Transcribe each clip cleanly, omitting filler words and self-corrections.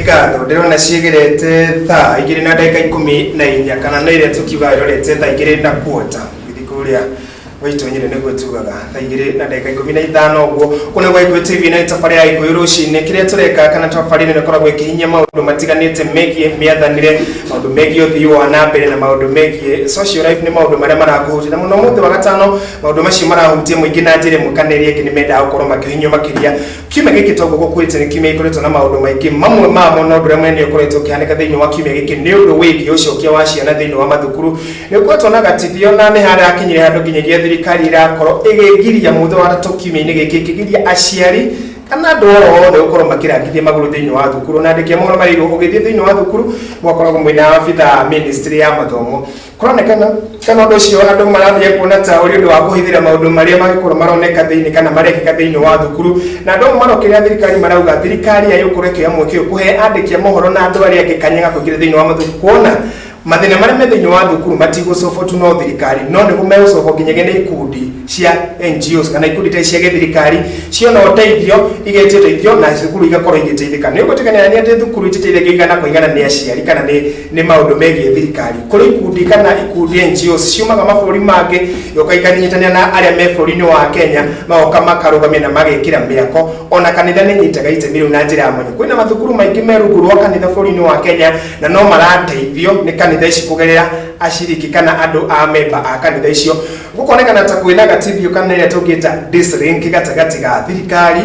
Ngatho. Ndĩrona ciĩgerete thaa 2:14, kana na ĩrĩa tũkiuga ĩrorete thaa 2:15 gĩthiĩ kũrĩa waitonyire, nĩguo tugaga thaa 2:15 ũguo. Kũna gwa Gĩkũyũ TV na tabarĩra ya Gĩkũyũ Rũcinĩ. Kĩrĩa tũreka kana tabarĩra ĩno ĩkoragwo ĩkĩhinyia maũndũ matiganĩte megiĩ mĩathanĩre, maũndũ megiĩ ũthii wa na mbere na maũndũ megiĩ social life, nĩ maũndũ marĩa marakũhutia. Na mũno mũthĩ wa gatano maũndũ macio marahutia mũingĩ na njĩra ĩmwe kana ĩrĩa ĩngĩ, nĩ mendaga gũkorwo makĩhinyio makĩria. Kiumia gĩkĩ toguo gũkuĩte nĩ kiumia gĩkoretwo na maũndũ maingĩ. Mamwe mamo na ũndũ ũrĩa mũnene ũkoretwo ũkĩhanĩka thĩinĩ wa kiumia gĩkĩ nĩ ũndũ wĩgiĩ ũcokia wa ciana thĩinĩ wa mathukuru. Nĩ ũkoretwo na gatithio na nĩ harakinyire handũ nginyagia thirikari ĩrakorwo ĩgĩgiria mũthĩ wa gatatũ kiumia-inĩ gĩkĩ, ĩkĩgiria aciari kana andũ oro othe gũkorwo makĩrangithia magũrũ thĩinĩ wa thukuru. Na andĩki a mohoro marĩirwo ũgĩthiĩ thĩinĩ wa thukuru mũgakoragwo mwĩna abithaa ministry ya mathomo. Kũronekana kana ũndũ ũcio andũ marathiĩ kuona ta ũrĩ ũndũ wa kũhithĩra maũndũ marĩa mangĩkorwo maroneka thĩinĩ kana marekĩka thĩinĩ wa thukuru. Na andũ amwe marokĩrĩra thirikari, marauga thirikari ya gũkorwo ĩkĩoya mweke ũyũ kũhe andĩki a mohoro na andũ arĩa angĩ kanya ga kũingĩra thĩinĩ wa mathukuru, kuona mathĩna marĩa me thĩinĩ wa thukuru matigũcobwo tu no thirikari, no nĩguo megũcobwo nginyagia nĩ ikundi cia NGOs kana ikundi itarĩ cia gĩthirikari. Ciona ũteithio igetio ũteithio na cukuru igakorwo igĩteithĩka. Nĩ ũgwĩtĩkania nĩ atĩ thukuru ititeithagio igana kwa igana nĩ aciari kana nĩ maũndũ megiĩ thirikari. Kũrĩ ikundi kana ikundi NGOs ciumaga mabũrũri mangĩ, yoka ikanyitanĩra na arĩa me bũrũri-inĩ wa Kenya, magoka makarũgamia na magekĩra mĩako. Ona kanitha nĩ inyitaga itemi rĩu na njĩra ya mwanya. Kwĩna mathukuru maingĩ me rungu rwa kanitha bũrũri-inĩ wa Kenya, na no marateithio nĩ kanitha ici kũgerera aciriki kana andũ a memba a kanitha icio. Gũkonekana ta kwĩna gatithio kana ĩrĩa tũngĩta dislink gatagatĩ ga thirikari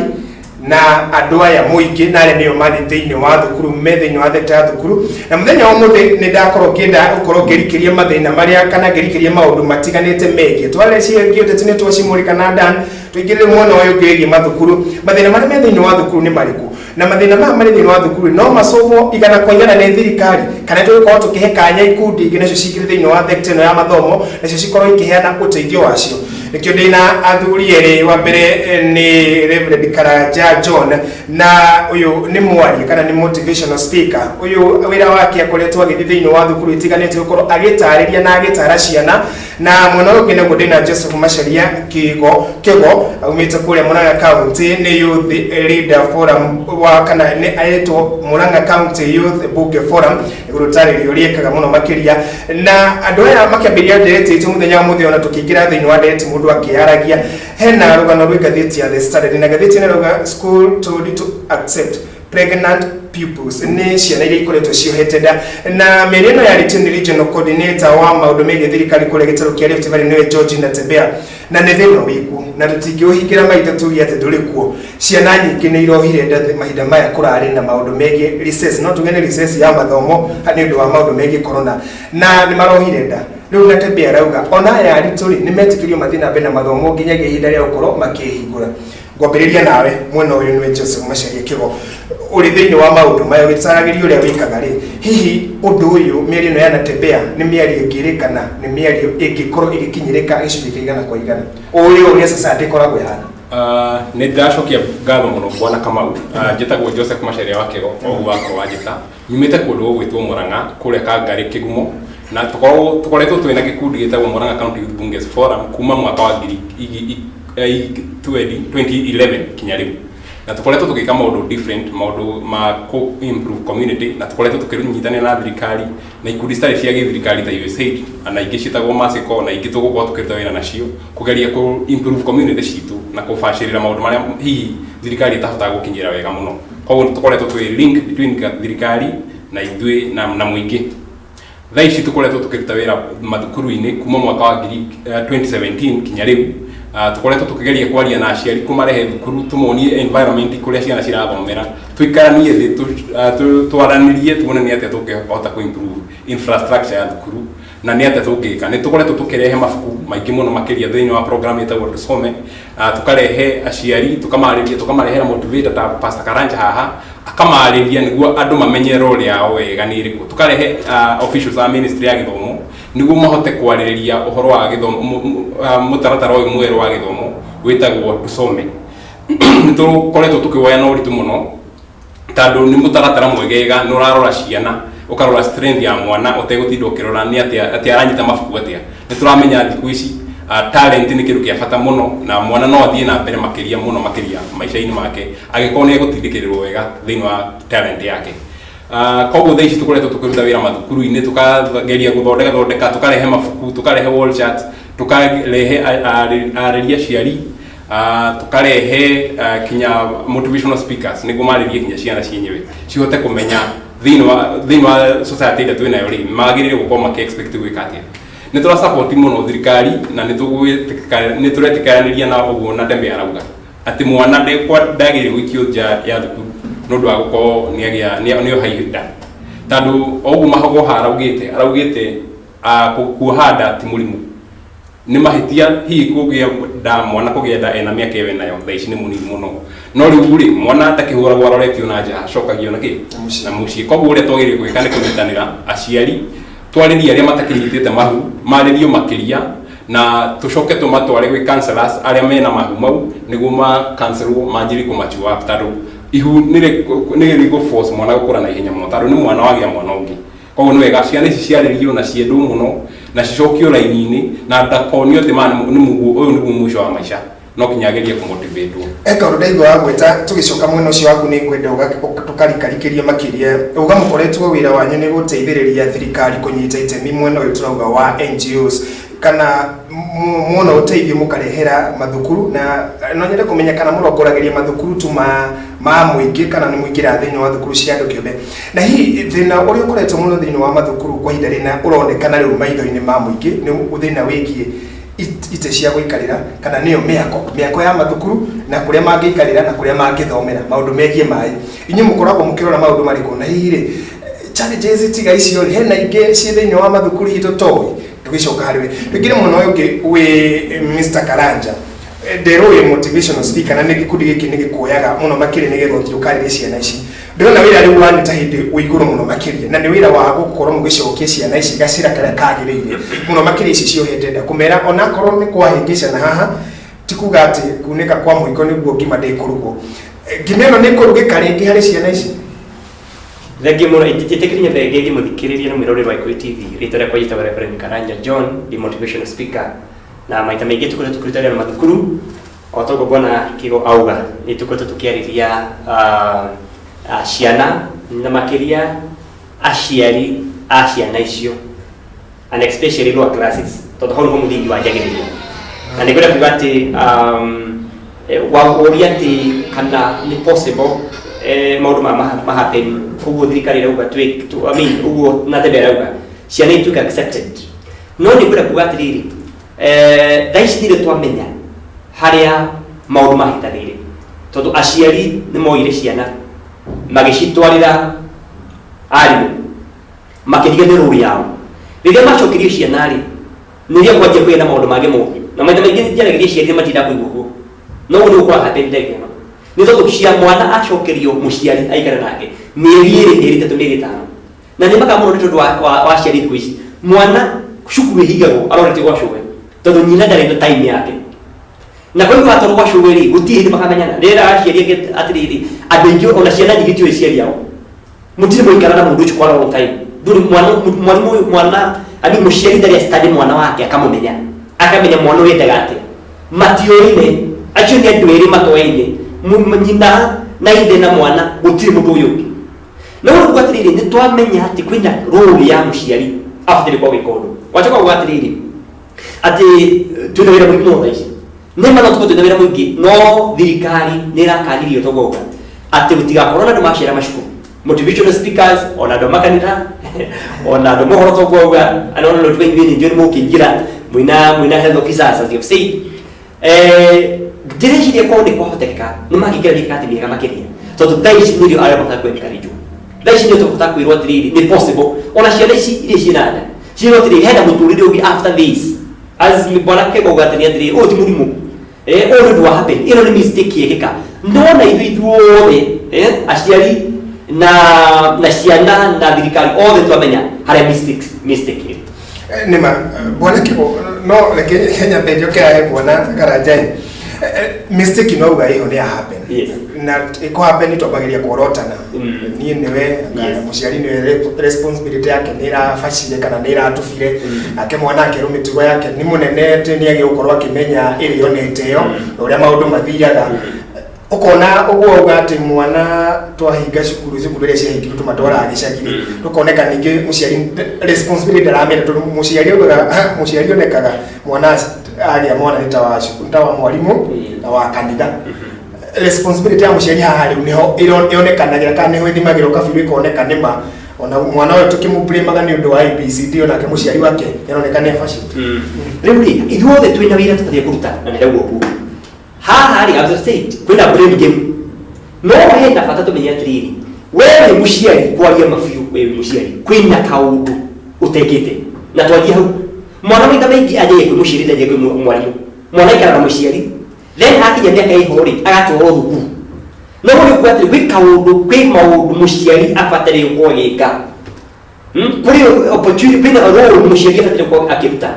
na andũ aya mũingĩ na arĩa nĩo marĩ thĩinĩ wa thukuru, me thĩinĩ wa thekta ya thukuru. Na mũthenya wa ũmũthĩ nĩ ndakorwo ngĩenda gũkorwo ngĩrikĩria mathĩna marĩa kana ngĩrikĩria maũndũ matiganĩte megiĩ tware ciĩgiĩ ũteti, nĩ twacimũrĩka na dan tũingĩrĩre mwena ũyũ ũngĩ wĩgiĩ mathukuru. Mathĩna marĩa me thĩinĩ wa thukuru nĩ marĩkũ? Na mathĩna maya marĩ thĩinĩ wa thukuru no macũbwo igana kwa igana nĩ thirikari, kana tũgĩkorwo tũkĩhe kanya ikundi ingĩ nacio cingĩre thĩinĩ wa thekta ĩno ya mathomo, nacio cikorwo ikĩheana ũteithio wacio? Nĩkĩo ndĩna athuri erĩ. Wa mbere nĩ Reverend Karanja John, na ũyũ nĩ mwaria kana nĩ motivational speaker. Ũyũ wĩra wake akoretwo agĩthiĩ thĩinĩ wa thukuru itiganĩte gũkorwo agĩtarĩria na agĩtara ciana. Na mwena ũyũ ũngĩ naguo ndĩna Joseph Macharia Kigo Kigo, aumĩte kũrĩa Murang'a County, nĩ youth leader forum wa kana nĩ aetwo Murang'a County Youth Bunge Forum, nĩguo gũtarĩria ũrĩa ekaga mũno makĩria. Na andũ aya makĩambĩrĩria ndereti itũ mũthenya wa mũthĩ, ona tũkĩingĩra thĩinĩ wa ndereti mũndũ akĩaragia, hena rũgano rwĩ ngathĩti ya The Standard, na ngathĩti ĩno ĩrauga "School told to accept pregnant pupils", nĩ ciana iria ikoretwo ciohete nda. Na mĩario ĩno yarĩtio nĩ regional coordinator wa maũndũ megiĩ thirikari kũrĩa gĩtarũ kĩa Rift Valley, nĩwe George Natembea. Na nĩ thĩna wĩkuo na tũtingĩũhingĩra maitho tuge atĩ ndũrĩ kuo. Ciana nyingĩ nĩ irohire nda mahinda maya kũrarĩ na maũndũ megiĩ recess, no tuge nĩ recess ya mathomo nĩ ũndũ wa maũndũ megiĩ corona, na nĩ marohire nda. Rĩu Natembea arauga ona aya aritũ rĩ, nĩ metĩkĩrio mathiĩ na mbere na mathomo nginyagia ihinda rĩa gũkorwo makĩhingũra. Ngwambĩrĩria nawe mwena ũyũ, nĩwe Joseph Macharia Kĩgo, ũrĩ thĩinĩ wa maũndũ maya ũgĩtaragĩria ũrĩa wĩkaga rĩ, hihi ũndũ ũyũ, mĩario ĩno ya Natembea, nĩ mĩario ĩngĩrĩkana, nĩ mĩario ĩngĩkorwo ĩgĩkinyĩrĩka gĩcunjĩ kĩa 100%, ũĩ ũrĩa society ĩkoragwo ĩhana? Nĩ ndĩracokia ngatho mũno, bwana Kamau. Njĩtagwo Joseph Macharia wa Kĩgo, o ũguo wakorwo wanjĩta. Nyumĩte kũndũ gũgwĩtwo Murang'a, kũrĩa Kangarĩ Kĩgumo, na tũkoretwo twĩna gĩkundi gĩtagwo Murang'a County Youth Bunges Forum kuma mwaka wa ngiri 2011 kinya rĩu, na tũkoretwo tũgĩka maũndũ different, maũndũ ma kũ improve community, na tũkoretwo tũkĩnyitanĩra na thirikari na ikundi citarĩ cia gĩthirikari ta USAID na ingĩ ciĩtagwo Masiko na ingĩ tũgũkorwo tũkĩruta wĩra nacio kũgeria kũ improve community citũ na kũbacĩrĩra maũndũ marĩa hihi thirikari ĩtahotaga gũkinyĩra wega mũno. Koguo tũkoretwo twĩ link between thirikari na ithuĩ na mũingĩ. Thaa ici tũkoretwo tũkĩruta wĩra mathukuru-inĩ kuma mwaka wa 2017 kinya rĩu. Tũkoretwo tũkĩgeria kwaria na aciari, kũmarehe thukuru, tũmonie environment kũrĩa ciana cirathomera, tũikaranie thĩ, twaranĩrie, tuone nĩ atĩa tũngĩhota kũ improve infrastructure ya thukuru na nĩ atĩa tũngĩka. Nĩ tũkoretwo tũkĩrehe mabuku maingĩ mũno makĩria thĩinĩ wa program ĩtagwo Tusome. Tũkarehe aciari, tũkamarĩria, tũkamarehera motivator ta Pastor Karanja haha, akamarĩria nĩguo andũ mamenye role yao wega nĩ ĩrĩkũ. Tũkarehe officials a ministry ya gĩthomo nĩguo mahote kwarĩrĩria ũhoro wa gĩthomo, mũtaratara ũyũ mwerũ wa gĩthomo wĩtagwo Tusome. Nĩ tũkoretwo tũkĩwoya na ũritũ mũno tondũ nĩ mũtaratara mwegega, nĩ ũrarora ciana, ũkarora strength ya mwana ũtegũtinda ũkĩrora nĩ atĩa atĩ aranyita mabuku atĩa. Nĩ tũramenya thikũ ici talent nĩ kĩndũ kĩa bata mũno, na mwana no athiĩ na mbere makĩria mũno makĩria maica-inĩ make angĩkorwo nĩ egũtindĩkĩrĩrwo wega thĩinĩ wa talent yake. Koguo thaa ici tũkoretwo tũkĩruta wĩra mathukuru-inĩ, tũkageria gũthondeka thondeka, tũkarehe mabuku, tũkarehe wall charts, tũkarehe arĩria aciari, tũkarehe kinya motivational speakers nĩguo marĩrie kinya ciana cienyewe cihote kũmenya thĩinĩ wa society ĩrĩa twĩ nayo rĩ, magĩrĩire gũkorwo makĩ expect gwĩka atĩa. Nĩ tũra support mũno thirikari na nĩ tũretĩkanĩria na ũguo na Dembe arauga atĩ mwana ndagĩrĩire gũikio nja ya thukuru nĩ ũndũ wa gũkorwo nĩ agĩa nĩ oha nda, tondũ o ũguo Magoha araugĩte kuoha nda ti mũrimũ, nĩ mahĩtia. Hihi kũgĩa nda, mwana kũgĩa nda ena mĩaka ĩyo enayo thaa ici nĩ mũnini mũno, no rĩu rĩ, mwana ndakĩhũragwo aroretio na nja, acokagio na kĩ? Na mũciĩ. Na mũciĩ. Koguo ũrĩa twagĩrĩire gwĩka nĩ kũnyitanĩra aciari, twarĩrie arĩa matakĩnyitĩte mahu, marĩrio makĩria, na tũcoke tũmatware gwĩ counselors arĩa mena mahu mau nĩguo ma counselwo manjĩrie kũ mature up, tondũ ihu nĩ rĩgũ force mwana gũkũra na ihenya mũno, tondũ nĩ mwana wagĩa mwana ũngĩ. Koguo nĩ wega ciana ici ciarĩrio na ciendwo mũno na cicokio raini-inĩ, na ndakonio atĩ ma nĩ mũguo ũyũ nĩguo mũico wa maica, no kinya agerie kũmotivatwo. Eka ũndũ ndaigua wa gwĩta, tũgĩcoka mwena ũcio waku, nĩ ngwenda tũkarikarikĩrie makĩria. Uga mũkoretwo wĩra wanyu nĩ gũteithĩrĩria thirikari kũnyita itemi mwena ũyũ tũrauga wa NGOs, kana muona ũteithio mũkarehera mathukuru, na no nyende kũmenya kana mũrongoragĩria mathukuru tu ma mũingĩ kana nĩ mũingĩraga thĩinĩ wa thukuru cia andũ kĩũmbe, na hihi thĩna ũrĩa ũkoretwo mũno thĩinĩ wa mathukuru kwa ihinda rĩna ũronekana rĩu maitho-inĩ ma mũingĩ nĩ thĩna wĩgiĩ itĩ cia gũikarĩra, kana nĩyo mĩako ya mathukuru na kũrĩa mangĩikarĩra na kũrĩa mangĩthomera, maũndũ megiĩ maĩ. Inyuĩ mũkoragwo mũkĩrora maũndũ marĩkũ, na hihi rĩ, challenges tiga icio rĩ, hena ingĩ ciĩ thĩinĩ wa mathukuru hihi tũtoĩ? Tũgĩcoka harĩ we, tũingĩre mwena ũyũ ũngĩ wĩ Mr. Karanja. Nderwo wĩ motivational speaker, na nĩ gĩkundi gĩkĩ nĩ gĩkuoyaga mũno makĩria nĩgetha ũthiĩ ũkarĩrie ciana ici. Ndĩrona wĩra rĩu wanyu ta hĩndĩ wĩ igũrũ mũno makĩria, na nĩ wĩra wa gũkorwo mũgĩcokia ciana ici gacĩra karĩa kagĩrĩire, mũno makĩria ici ciohete nda, kũmera onakorwo nĩ kwahĩngĩcana haha, ti kuga atĩ kunĩka kwa mũiko nĩguo ngima ndĩkũrugwo. Ngima ĩno nĩ ĩkũrugĩka rĩngĩ harĩ ciana ici? Thengiũ mũno. Njĩtĩkĩrie nyambe ngeithie mũthikĩrĩria na mwĩroreri wa Gĩkũyũ TV. Rĩtwa rĩakwa njĩtagwo Reverend Karanja John, ndi motivational speaker, na maita maingĩ tũkoretwo tũkĩruta wĩra na mathukuru. O ta ũguo bwana Kigo auga, nĩ tũkoretwo tũkĩarĩria ciana na makĩria aciari a ciana icio, and especially lower classes, tondũ hau nĩho mũthingi wanjagĩrĩria. Na nĩ ngwenda kuga atĩ waũria atĩ kana nĩ possible maũndũ maya mahappen ũguo thirikari ĩrauga I mean, ũguo na Tebe arauga ciana ituĩke accepted. No nĩ ngwenda kuga atĩrĩrĩ, thaa ici nĩrĩo twamenya harĩa maũndũ mahĩtanĩire, tondũ aciari nĩ moire ciana magĩcitwarĩra arimũ makĩriganĩrwo rũrũ yao. Rĩrĩa macokirio ciana rĩ, nĩrĩo kwanjia kũgĩa na maũndũ mangĩ moru, na maita maingĩ njaragĩria aciari nĩ matinda kũigua ũguo, no ũguo nĩguo kũrahapenire ĩno, nĩ tondũ cia mwana acokerio mũciari aikare nake mĩeri 2, mĩeri 3, mĩeri 5, na nĩ makaga mũno nĩ tondũ wa aciari. Thikũ ici mwana cukuru ĩhingagwo arorete gwa cũwe, tondũ nyina ndarĩ na time yake, na koguo atwarwo gwa cũwe rĩ, gũtirĩ hĩndĩ makamenyana. Rĩrĩa aciari angĩ atĩrĩrĩ, andũ aingĩ ona ciana nyingĩ tiũĩ aciari ao, mũtirĩ mũikara na mũndũ ũcio kwa long time, ndũrĩ mwana mwarimũ ũyũ mwana, I mean, mũciari ndarĩ study mwana wake akamũmenya, akamenya mwana ũyũ endaga atĩa. Matiũrine, acio nĩ andũ erĩ matoaine, nyina na ithe na mwana, gũtirĩ mũndũ ũyũ ũngĩ. No rĩu kuga atĩrĩrĩ, nĩ twamenya atĩ kwĩna role ya mũciari abataire kwa gwĩka ũndũ. Wacoka kuga atĩrĩrĩ, atĩ twĩna wĩra mũingĩ mũno thaa ici. Nĩ ma no tũkorwo twĩna wĩra mũingĩ, no thirikari nĩ ĩrakanirio toguo uga atĩ gũtigakorwo na andũ macera macukuru, motivational speakers, ona andũ a makanitha, ona andũ mohoro toguo uga, ana ona no tuge inyuĩ nĩ njũĩ nĩ mũkĩingĩra mwĩna health officers, as you have said. Ndĩreciria korwo nĩ kwahotekeka nĩ mangĩkĩra mĩkakati mĩega makĩria, tondũ thaa ici nĩrĩo arĩa mabatara kũ encourage. Thaa ici nĩrĩo tũbatara kwĩrwo atĩrĩrĩ, nĩ possible ona ciana ici iria ciĩna nda ciĩrwo atĩrĩrĩ, hena mũtũrĩre ũngĩ after this. As bwana Kego uga atĩ nĩ atĩrĩrĩ, ũyũ ti mũrimũ, ũyũ nĩ ũndũ wa happen, ĩno nĩ mistake yekĩka. No na ithuĩ ithuothe, aciari na ciana na thirikari othe twamenya harĩa mistake ĩrĩ. Nĩma bwana Kigo, no reke nyambe njoke ahe bwana Karanjai. Mistake no uga ĩyo nĩ ya happen. Na ĩkũ happen twambagĩria kuorotana. Niĩ nĩwe mũciari, nĩwe responsibility yake nĩ ĩrabacire kana nĩ ĩratubire. Nake mwana akerwo mĩtugo yake nĩ mũnene, atĩ nĩ agĩgũkorwo akĩmenya ĩrĩa onete ĩyo na ũrĩa maũndũ mathiaga. Ũkona ũguo uga atĩ mwana twahinga cukuru, cukuru iria ciahingirwo tũmatwaraga gĩcagi-rĩ, tũkoneka ningĩ mũciari responsibility ndaramenya, tondũ mũciari augaga, mũciari onekaga mwana agĩa mwana nĩ ta wa cukuru, nĩ ta wa mwarimũ na wa kanitha. Responsibility ya mũciari haha rĩu nĩho yonekanagĩra kana nĩho ĩthimagĩrwo kabiru, ĩkoneka nĩma ona mwana ũyũ tũkĩmũblĩmaga nĩ ũndũ wa ABCD, onake mũciari wake nĩaroneka nĩ abacĩte. Rĩu rĩ, ithuothe twĩna wĩra tũbataire kũruta, na nĩrauga ũguo haha rĩ, as I said, kwĩna blame game, no hena bata tũmenye atĩrĩrĩ, we wĩ mũciari, kwaria mabiũ, we wĩ mũciari kwĩna kaũndũ ũtekĩte. Na twanjie hau, mwana maita maingĩ anjagia kwĩ mũciari, ndanjagia kwĩ mwarimũ. Mwana aikaraga na mũciari, then akinya mĩaka ĩho rĩ, agatwarwo thukuru. No nĩ kuga atĩrĩ, gwĩ kaũndũ, kwĩ maũndũ mũciari abataire gũkorwo agĩka. Kũrĩ opportunity, kwĩna role mũciari abataire gũkorwo akĩruta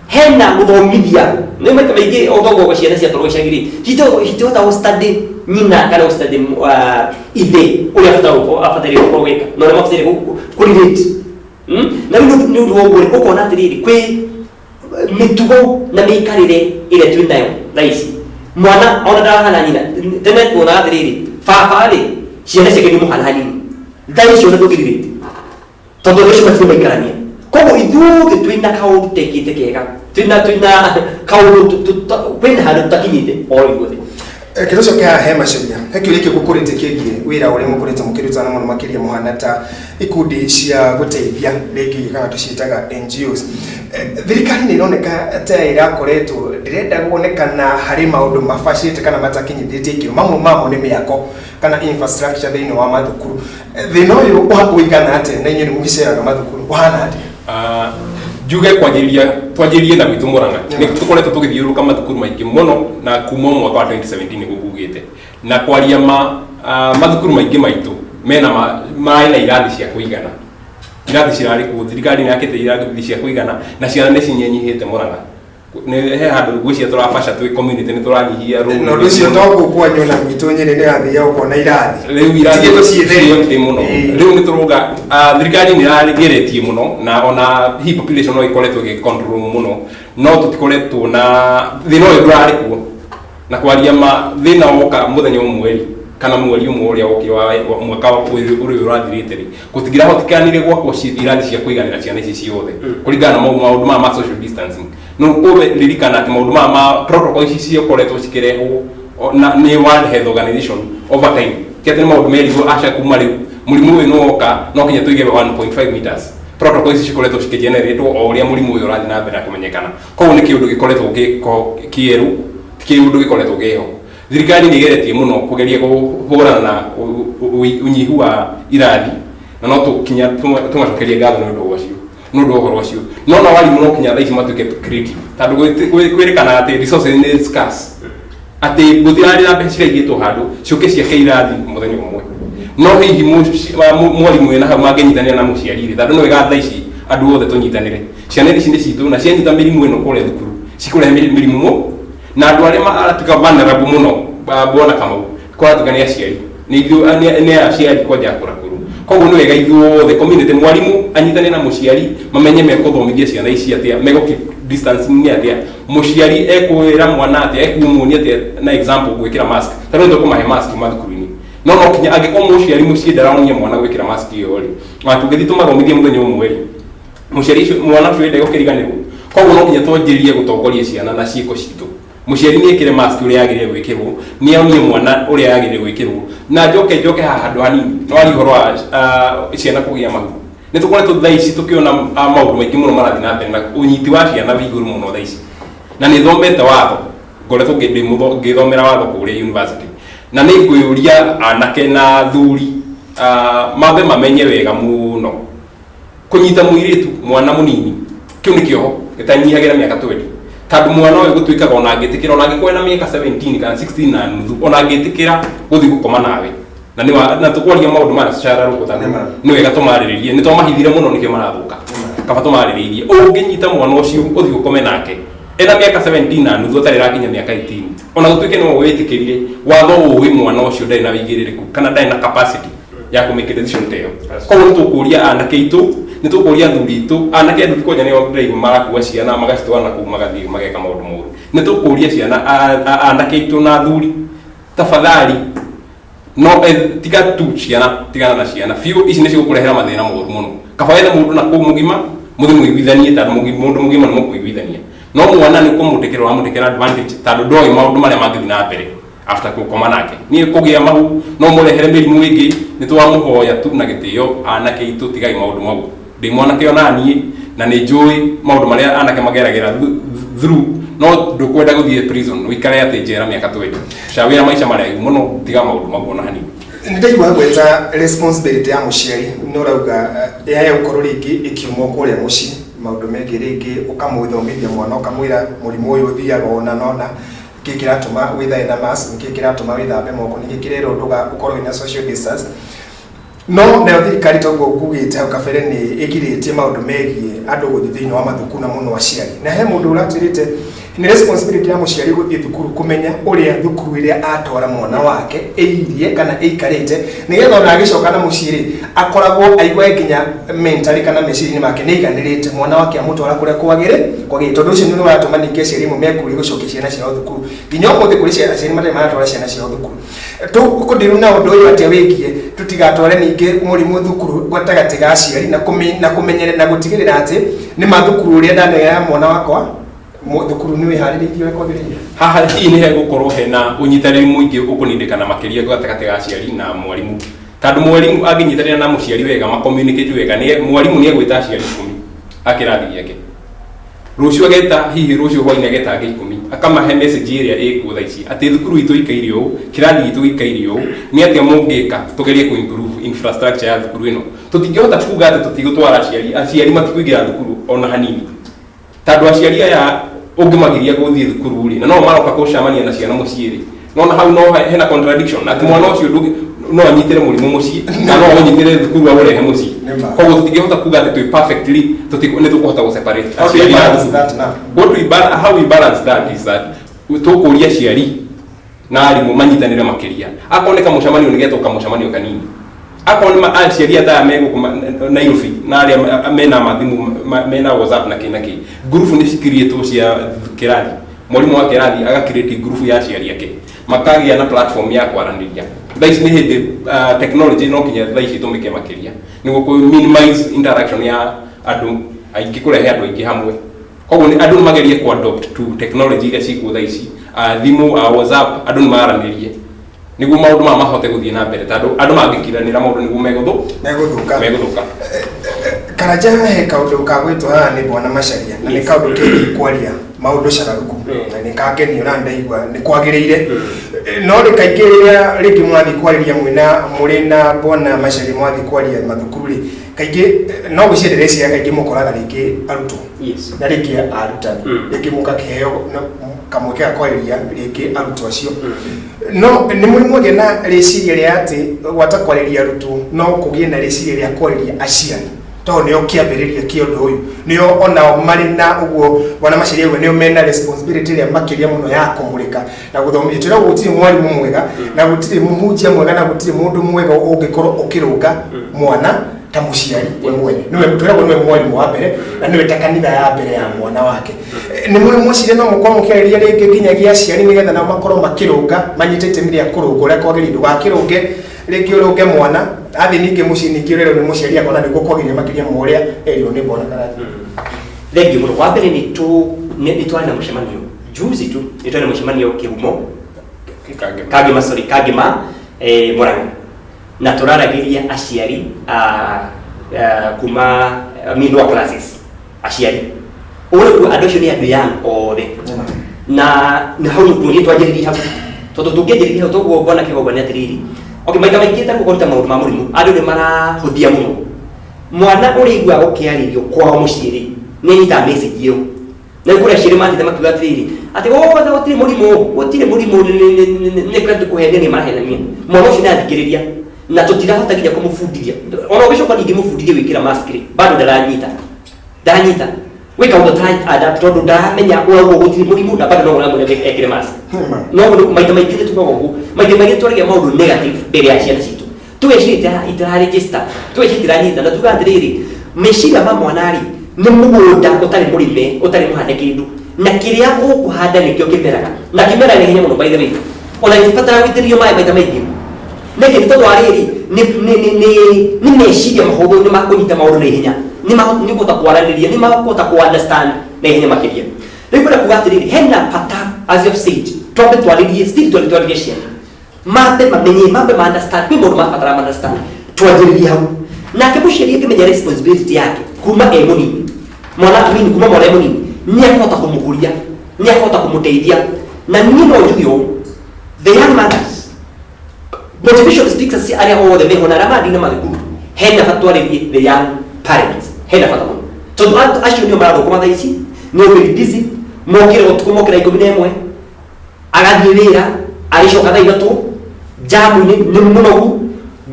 hena gũthomithia. Nĩ maita maingĩ ũthogwo ciana ciatwarwo gĩcagi rĩ, citihotaga gũ study nyina kana gũ study ithe ũrĩa abataire gũkorwo gwĩka na ũrĩa mabataire kũ relate. Na rĩu nĩ ũndũ wa ũguo rĩ, ũkona atĩrĩrĩ, kwĩ mĩtugo na mĩikarĩre ĩrĩa twĩ nayo thaa ici, mwana ona ndarahana nyina. Tene tuonaga atĩrĩrĩ, baba rĩ, ciana ciake nĩ mũhana hanini. Thaa ici ona ndũngĩrirĩte, tondũ andũ acio matirĩ maikarania. Koguo ithuothe twĩna kaũndũ tekĩte kega, twĩna kaũndũ kwĩna handũ tũtakinyĩte o ithuothe. Reke tũcoke haha he Macharia. He kĩũria kĩu ngũkũrĩtie kĩgiĩ wĩra ũrĩa mũkoretwo mũkĩrutana mũno makĩria mũhana ta ikundi cia gũteithia rĩngĩ kana tũciĩtaga NGOs. Thirikari nĩ ĩroneka ta ĩrakoretwo ndĩrenda kuonekana harĩ maũndũ mabacĩte kana matakinyithĩtie ikĩro. Mamwe mamo nĩ mĩako kana infrastructure thĩinĩ wa mathukuru. Thĩna ũyũ ũigana atĩa, na inyuĩ nĩ mũgĩceraga mathukuru, ũhana atĩa? Njuge kwanjĩrĩria, twanjĩrĩrie na gwitũ Murang'a. Nĩ tũkoretwo tũgĩthiũrũrũka mathukuru maingĩ mũno na kuma mwaka wa 2017 nĩguo ngugĩte, na kwaria ma, mathukuru maingĩ maitũ mena marĩ na irathi cia kũigana. Irathi cirarĩ kuo, thirikari nĩ yakĩte irathi cia kũigana na ciana nĩ cinyihanyihĩte Murang'a. Nĩ he handũ ngwĩciria tũrabaca twĩ community, nĩ tũranyihia rũũru. Na ũndũ ũcio to gũkũ na gwitũ Nyĩrĩ nĩ athiaga ũkona irathi rĩu irathi Tigĩtwo ciĩ theri. Ciĩ mũno. Rĩu nĩ tũrauga, thirikari nĩ ĩrageretie mũno, na ona hihi population no ĩkoretwo ĩgĩ control mũno, no tũtikoretwo na thĩna ũyũ, ndũrarĩ kuo. Na kwaria ma, thĩna woka mũthenya ũmwe rĩ, kana mweri ũmwe ũrĩa wokire wa mwaka ũyũ ũrĩa ũrathirĩte rĩ, gũtingĩrahotikanire gwakwo irathi cia kũiganĩra ciana ici ciothe kũringana na maũndũ maya ma social distancing. No kũririkana atĩ maũndũ maya ma protocol ici cikoretwo cikĩrehwo na nĩ World Health Organization over time. Ti atĩ nĩ maũndũ merirwo aca kuma rĩu mũrimũ ũyũ nĩ woka no nginya tũige 1.5 meters. Protocol ici cikoretwo cikĩgeneratwo o ũrĩa mũrimũ ũyũ ũrathiĩ na mbere na kũmenyekana. Koguo nĩ kĩũndũ gĩkoretwo gĩko kĩerũ, ti kĩũndũ gĩkoretwo kĩho. Thirikari nĩ ĩgeretie mũno kũgeria kũhũrana na ũnyihu wa irathi, na no tũkinya tũmacokerie ngatho nĩ ũndũ ũcio, nĩ ũndũ wa ũhoro ũcio. No na warimũ no kinya thaa ici matuĩke creative, tondũ kwĩrĩkana atĩ resources nĩ scarce, atĩ gũtirarĩ na mbeca ciraigĩtwo handũ ciũke ciake irathi mũthenya ũmwe. No hihi mwarimũ wĩna hau mangĩnyitanĩra na mũciari rĩ, tondũ nĩ wega thaa ici andũ othe tũnyitanĩre. Ciana ici nĩ citũ, na cianyita mĩrimũ ĩno kũrĩa thukuru cikũrehe mĩrimũ mũ na andũ arĩa maratuĩka vulnerable mũno. Bwana Kamau, kũratuĩka nĩ aciari, nĩ ithuĩ, nĩ aciari kwanja akũrakũrũ. Koguo nĩ wega ithuothe community, mwarimũ anyitane na mũciari, mamenye mekũthomithia ciana ici atĩa, megũ keep distancing nĩ atĩa, mũciari ekwĩra mwana atĩa, ekumuonia atĩa na example gwĩkĩra mask. Ta rĩu tũkũmahe mask mathukuru-inĩ, no kinya angĩkorwo mũciari mũciĩ ndaraonia mwana gwĩkĩra mask ĩyo rĩ, ona tũngĩthiĩ tũmathomithie mũthenya ũmwe rĩ, mũciari ũcio, mwana ũcio ende gũkĩriganĩrwo. Koguo no nginya twanjĩrĩrie gũtongoria ciana na ciĩko citũ. Mũciari nĩ ekĩre mask ũrĩa yagĩrĩire gwĩkĩrwo, nĩ onie mwana ũrĩa yagĩrĩire gwĩkĩrwo. Na njoke haha handũ hanini, no waria ũhoro wa ciana kũgĩa mahu, nĩ tũkoretwo thaa ici tũkĩona maũndũ maingĩ mũno marathiĩ na mbere na ũnyiti wa ciana wĩ igũrũ mũno thaa ici. Na nĩ thomete watho, ngoretwo ngĩthomera watho kũrĩa university, na nĩ ngwĩyũria anake na athuri mambe mamenye wega mũno, kũnyita mũirĩtu mwana mũnini kĩu nĩ kĩoho gĩtanyihagĩra mĩaka 20, tondũ mwana ũyũ gũtuĩkaga ona angĩtĩkĩra, ona angĩkorwo ena mĩaka 17 kana 16 na nuthu, ona angĩtĩkĩra gũthiĩ gũkoma nawe na nĩ na tũkwaria maũndũ maya cararũkũ, tondũ nĩ wega tũmarĩrĩrie. Nĩ twamahithire mũno, nĩkĩo marathũka. Kaba tũmarĩrĩirie. Ũngĩnyita mwana ũcio ũthiĩ ũkome nake ena mĩaka 17 na nuthu, atarĩ rakinya mĩaka 18, ona gũtuĩke nĩwe wĩtĩkĩrire, watho ũĩ mwana ũcio ndarĩ na wĩigĩrĩrĩku kana ndarĩ na capacity ya kũ make decision ta ĩyo. Koguo nĩ tũkũria anake aitũ, nĩ tũkũria athuri aitũ, anake athuri kwanja nĩo ndĩraigua marakua ciana magacitwara na kũu magathiĩ mageka maũndũ moru. Nĩ tũkũria ciana, anake aitũ na athuri. Tafadhali no tiga tu ciana, tigana na ciana biũ. Ici nĩ cigũkũrehera mathĩna moru mũno. Kaba wethe mũndũ na kũu mũgima, mũthiĩ mũiguithanie, tondũ mũndũ mũgima nĩ mũkũiguithania, no mwana nĩ kũmũtĩkĩra ũramũtĩkĩra advantage, tondũ ndoĩ maũndũ marĩa mangĩthiĩ na mbere after gũkoma nake. Niĩ kũgĩa mahu no mũrehere mĩrimũ ĩngĩ. Nĩ twamũhoya tu na gĩtĩo, anake itũ, tigai maũndũ mau. Ndĩ mwanake ona niĩ na nĩ njũĩ maũndũ marĩa anake mageragĩra through, no ndũkwenda gũthiĩ prison ũikare atĩ njera mĩaka 20. Cawĩra maica maraihu mũno, tiga maũndũ mau ona hanini. Nĩ ndaigua gweta responsibility ya mũciari, nĩ ũrauga yaya gũkorwo rĩngĩ ĩkiuma kũrĩa mũciĩ, maũndũ megiĩ rĩngĩ ũkamũthomithia mwana, ũkamwĩra mũrimũ ũyũ ũthiaga ũna na ũna, nĩkĩ kĩratũma wĩthae na mask, nĩkĩ kĩratũma wĩthambe moko, nĩkĩ kĩrerwo ndũga ũkorwo wĩna social distance. No nayo thirikari, toguo ngugĩte hau kabere, nĩ ĩgirĩtie maũndũ megiĩ andũ gũthiĩ thĩinĩ wa mathukuru na mũno aciari. Na he mũndũ ũratwĩrĩte nĩ responsibility ya mũciari gũthiĩ thukuru kũmenya ũrĩa thukuru ĩrĩa atwara mwana wake ĩirie kana ĩikarĩte, nĩgetha ona agĩcoka na mũciĩ rĩ, akoragwo aigue nginya mentally kana meciria-inĩ make nĩ aiganĩrĩte mwana wake amũtwara kũrĩa kwagĩrĩire, tondũ ũcio nĩ ũratũma ningĩ aciari amwe mekũria gũcokia ciana ciao thukuru. Nginya ũmũthĩ kũrĩ ciana aciari matarĩ maratwara ciana ciao thukuru. Tũkũndiru na ũndũ ũyũ atĩa wĩgiĩ tũtigatware ningĩ mũrimũ thukuru gatagatĩ ga aciari na kũmenyerera na gũtigĩrĩra atĩ nĩ mathukuru ũrĩa ndanegera mwana wakwa thukuru nĩ wĩharĩrĩirie ũrĩa kwagĩrĩire? Haha hihi nĩ hegũkorwo hena ũnyitanĩri mũingĩ ũkũnindĩkana makĩria gatagatĩ ga aciari na mwarimũ, tondũ mwarimũ angĩnyitanĩra na mũciari wega, macommunicate wega, nĩ mwarimũ nĩ egwĩta aciari 10 a kĩrathi gĩake rũciũ, ageta hihi rũciũ hwainĩ, ageta angĩ 10, akamahe message ĩrĩa ĩkuo thaa ici atĩ thukuru itũ ikaire ũũ, kĩrathi gitũ gĩikaire ũũ, nĩ atĩa mũngĩka tũgerie kũ improve infrastructure ya thukuru ĩno. Tũtingĩhota kuga atĩ tũtigũtwara aciari, aciari matikũingĩra thukuru ona hanini, tondũ aciari aya ũngĩmagiria gũthiĩ thukuru rĩ, na no maroka gũcemania na ciana mũciĩ rĩ, nona hau no hena contradiction atĩ mwana ũcio no anyitĩre mũrimũ mũciĩ na no ũnyitĩre thukuru aũrehe mũciĩ. Nĩ ma. Koguo tũtingĩhota kuga atĩ twĩ perfectly nĩ tũkũhota gũ separate How do you aciari na balance thukuru. that now? How we balance that is that tũkũria aciari na arimũ manyitanĩre makĩria. Akorwo nĩ kamũcemanio, nĩ getwo kamũcemanio kanini. Akorwo nĩ aciari ataya me gũkũ Nairobi na arĩa mena mathimũ mena WhatsApp na kĩ na kĩ, ngurubu nĩ cikiriĩtwo cia kĩrathi. Mwarimũ wa kĩrathi agakirĩti ngurubu ya aciari ake, makagĩa na platform ya kwaranĩria. Thaa ici nĩ hĩndĩ technology no kinya thaa ici ĩtũmĩke makĩria nĩguo kũ minimize interaction ya andũ aingĩ, kũrehe andũ aingĩ hamwe. Koguo nĩ andũ nĩ magerie ku adopt to technology iria cikuo thaa ici, thimũ, WhatsApp, andũ nĩ maranĩrie nĩguo maũndũ maya mahote gũthiĩ na mbere, tondũ andũ mangĩkiranĩra maũndũ nĩguo megũthũka. Megũthũka. Karanja, he kaũndũ ka gwĩtwo haha nĩ bwana Macharia, na nĩ kaũndũ kegiĩ kwaria maũndũ cararuku, na nĩ kangenio na ndaigua nĩ kwagĩrĩire. No rĩ, kaingĩ rĩrĩa rĩngĩ mwathiĩ kwarĩria mwĩna mũrĩ na bwana Macharia, mwathiĩ kwaria mathukuru rĩ, kaingĩ no gwĩciria ndĩreciria kaingĩ mũkoraga rĩngĩ arutwo na rĩngĩ arutani, rĩngĩ mũkakĩheo kamweke ga kwarĩria rĩngĩ arutwo acio. No nĩ mũrĩ mwagĩa na rĩciria rĩa atĩ gwata kwarĩria arutwo, no kũgĩe na rĩciria rĩa kwarĩria aciari, tondũ nĩo kĩambĩrĩria kĩa ũndũ ũyũ, nĩo onao marĩ na ũguo bwana Macharia ũguo nĩo mena responsibility ĩrĩa makĩria mũno ya kũmũrĩka na gũthomithia. Twĩragwo gũtirĩ mwarimũ mwega na gũtirĩ mũhunjia mwega na gũtirĩ mũndũ mwega ũngĩkorwo ũkĩrũnga mwana ta mũciari we mwene. Nĩwe twĩragwo nĩwe mwarimũ wa mbere na nĩwe ta kanitha ya mbere ya mwana wake. Nĩ mũrĩ mweciria no mũkorwo mũkĩarĩria rĩngĩ nginyagia aciari, nĩgetha nao makorwo makĩrũnga, manyite itemi rĩa kũrũnga ũrĩa kwagĩrĩire, ndũgakĩrũnge rĩngĩ ũrũnge mwana athiĩ ningĩ mũciĩ, ningĩ ũrerwo nĩ mũciari akona nĩguo kwagĩrĩire makĩria ma ũrĩa erirwo nĩ bwana Karanja? Thengiũ mũno. Wa mbere nĩ twarĩ na mũcemanio juzi tu, nĩ twarĩ na mũcemanio Kĩhumo. Kangema. Kangema, sorry, Kangema, Murang'a, na tũraragĩria aciari a kuma, I mean, lower classes, aciari ũguo nĩguo andũ acio nĩ andũ young othe, na hau nĩguo twanjĩrĩria hau, tondũ tũngĩanjĩrĩria hau toguo bwana Kĩgongwa nĩ atĩrĩrĩ, okay, maita maingĩ ta kũruta maũndũ ma mũrimũ andũ nĩ marahũthia mũno. Mwana ũrĩa iguaga gũkĩarĩrio kwao mũciĩ rĩ, nĩ anyitaga message ĩyo. Na rĩu kũrĩ aciari mathiĩte makiuga atĩrĩrĩ atĩ "Oh, gũtirĩ mũrimũ, gũtirĩ mũrimũ, nĩ kũrĩa kũhenania marahenania." Mwana ũcio nĩ athikĩrĩria na tũtirahota nginya kũmũbundithia. Ona ũgĩcoka ningĩ mũbundithie gwĩkĩra mask rĩ, bado ndaranyita, ndaranyita gwĩ kaũndũ adapt, tondũ ndaramenya ũrauga gũtirĩ mũrimũ na bado no ũramwĩra ekĩre mask. No maita maingĩ nĩ tugaga ũguo, maita maingĩ twaragia maũndũ negative mbere ya ciana citũ, tũgeciria itiraregister, tũgeciria itiranyita, na tuga atĩrĩrĩ, meciria ma mwana rĩ, nĩ mũgũnda ũtarĩ mũrĩme, ũtarĩ mũhande kĩndũ, na kĩrĩa ũkũhanda nĩkĩo kĩmeraga, na kĩmeraga na ihenya mũno. By the way, Ona itibatara gũitĩrĩrio maĩ maita maingĩ. Nĩkĩ? Nĩ tondũ wa rĩrĩ, nĩ meciria mahũthũ, nĩ makũnyita maũndũ na ihenya, nĩ kũhota kwaranĩria, nĩ makũhota kũ understand na ihenya makĩria. Rĩu kwenda kuga atĩrĩrĩ, hena bata, as you have said, twambe twarĩrie, still twambe twarĩrie ciana, mambe mamenye, mambe ma understand kwĩ maũndũ mabatara ma understand, twanjĩrĩrie hau. Nake mũciari akĩmenya responsibility yake kuma e mũnini, mwana, I mean, kuma mwana e mũnini, nĩ akũhota kũmũkũria, nĩ akũhota kũmũteithia. Na niĩ no njuge ũũ, the young mothers, motivation speakers arĩa othe meho na arĩa marathiĩ na mathukuru, hena bata twarĩrie the young parents, hena bata mũno, tondũ acio nĩo marathũkũma thaa ici, nĩo very busy, mokĩra ũtukũ, mokĩra 11, agathiĩ wĩra, agĩcoka thaa 3 jamu-inĩ, nĩ mũnogu,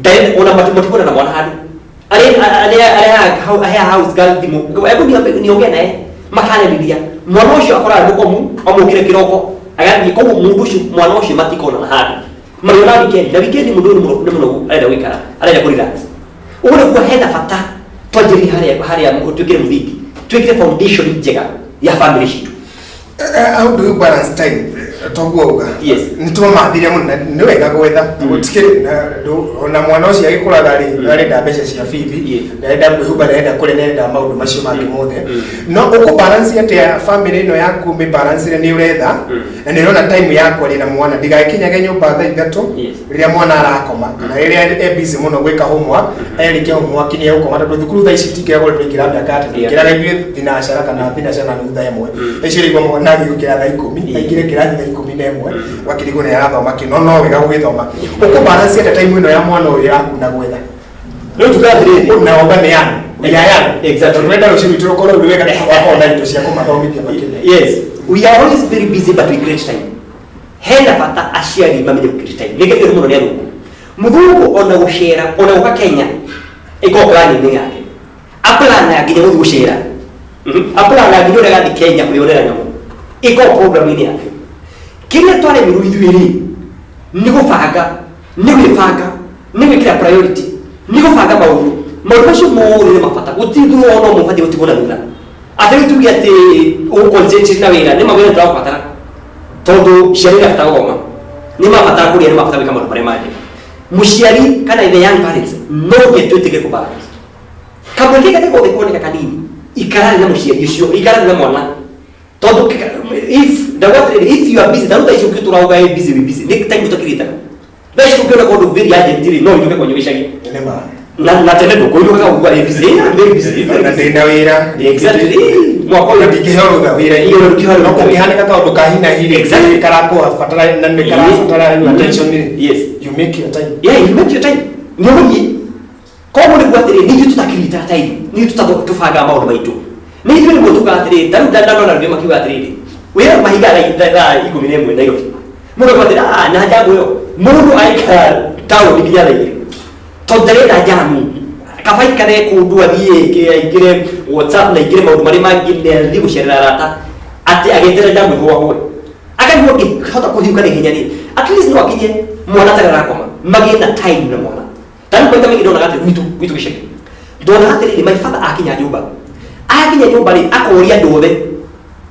ndarĩ ona matikuona na mwana handũ. Arĩa house girl thimũ, hebu niongee naye, makaranĩria, mwana ũcio akoraga mũkomu, amũkĩre kĩroko agathiĩ. Koguo mũndũ ũcio, mwana ũcio matikonana handũ, mariona weekend, na weekend mũndũ ũyũ nĩ mũnogu, arenda gũikara, arenda kũ relax. Ũguo nĩguo hena bata twanjĩrĩrie harĩa twĩkĩre mũthingi, twĩkĩre foundation njega ya family citũ. How do you balance time, toguo uga? Yes. Nĩ twamathire mũno na nĩ wega gwetha gũtikĩrĩ ona mwana ũcio agĩkũraga rĩ, arenda mbeca cia bithi, ndarenda kwĩhumba, ndarenda kũrĩa, ndarenda maũndũ macio mangĩ mothe. No ũkũ balance atĩa family ĩno yaku, mĩ balance nĩ ũretha na nĩ ũrona time ya kwaria na mwana ndigagĩkinyage nyũmba thaa 3 rĩrĩa mwana arakoma, kana rĩrĩa e busy mũno gwĩka homework, erĩkia homework nĩ egũkoma, tondũ thukuru thaa ici tikĩragwo tũingĩra mĩaka ya tene, tũingĩraga ithuĩ thinacara kana thinacara na nuthu thaa 1. Thaa ici ũraigua mwana agĩũkĩra thaa 10, aingĩre kĩrathi thaa 11, wakĩrigwo nĩ arathoma kĩ, no wega gũgĩthoma. Ũkũ balance atĩa time ĩno ya mwana ũyũ yaku na gwetha? Rĩu tuga atĩrĩrĩ, na oga nĩ yanu ya yanu. Exactly. Tondũ twenda rũciũ rwitũ rũkorwo rwĩ wega, tũgakorwo na indo cia kũmathomithia makĩria. Yes, we are always very busy, but we create time. Hena bata aciari mamenye gũ create time. Nĩgetha mũno nĩ athũngũ, mũthũngũ ona gũcera, ona gũka Kenya ĩkorwo plan-inĩ yake, aplana nginya gũthiĩ gũcera, aplana nginya ũrĩa agathiĩ Kenya kwĩyonera nyamũ, ĩkorwo program-inĩ yake. Kĩrĩa twaremirwo ithuĩ rĩ, nĩ gũbanga, nĩ gwĩbanga, nĩ gwĩkĩra priority, nĩ gũbanga maũndũ. Maũndũ macio mothe nĩ mabata, gũtirĩ thutha ona ũmwe ũbatiĩ gũtigwo na thutha, atĩ rĩu tuge atĩ ũgũ-concentrate na wĩra. Nĩ mawĩra tũrabatara, tondũ ciana irabatara gũthoma, nĩ mabatara kũrĩa, nĩ mabatara gwĩka maũndũ marĩa mangĩ. Mũciari kana the young parents no nginya twĩtĩkĩre kũ-balance kamweke karĩa gothe koneka kanini. Ikarane na mũciari ũcio, ikarane na mwana, tondũ if ndauga atĩrĩrĩ, if you are busy, tarĩu thaa ici ũngĩtũra uga ĩ busy, we busy, nĩ time ũtakĩrĩtaga. Thaa ici ũngĩona kaũndũ very urgent rĩ, no ũinũke kwanyu gĩcagi. Nĩ ma. Na tene ndũkũinũkaga uga ĩ busy, I'm very busy, very na busy. Ndĩna wĩra. Exactly. Mwaka na ũyũ ndingĩheo rũtha wĩra. Iyo, ndũngĩheo No rũtha. kũngĩhanĩka kaũndũ ka hi na hi rĩ, karakũbatara na nĩ karabatara your attention rĩ, you make your time. Yeah, you make your time, nĩ ũgũthiĩ. Koguo nĩguo atĩrĩ, nĩ ithuĩ tũtakiritaga time, nĩ ithuĩ tũbangaga maũndũ maitũ, nĩ ithuĩ rĩmwe tugaga atĩrĩrĩ, tarĩu ndanona rĩmwe makiuga atĩrĩrĩ, wĩra mahingaga thaa 11 Nairobi. Mũndũ akauga atĩrĩ, "Ah, na jamu ĩyo." Mũndũ aikara taũni nginya thaa 2 tondũ ndarenda jamu, kaba aikare kũndũ, athiĩ aingĩre WhatsApp na aingĩre maũndũ marĩa mangĩ, na athiĩ gũcerera arata, atĩ agĩeterera jamu ĩhũahũe, akaigua ngĩhota kũhiũka na ihenya rĩ, at least no akinye mwana atarĩ arakoma, magĩe na time na mwana. Tarĩu maita maingĩ ndonaga atĩ gwitũ gĩcagi, ndonaga atĩrĩrĩ, my father akinya nyũmba rĩ, akoria andũ othe,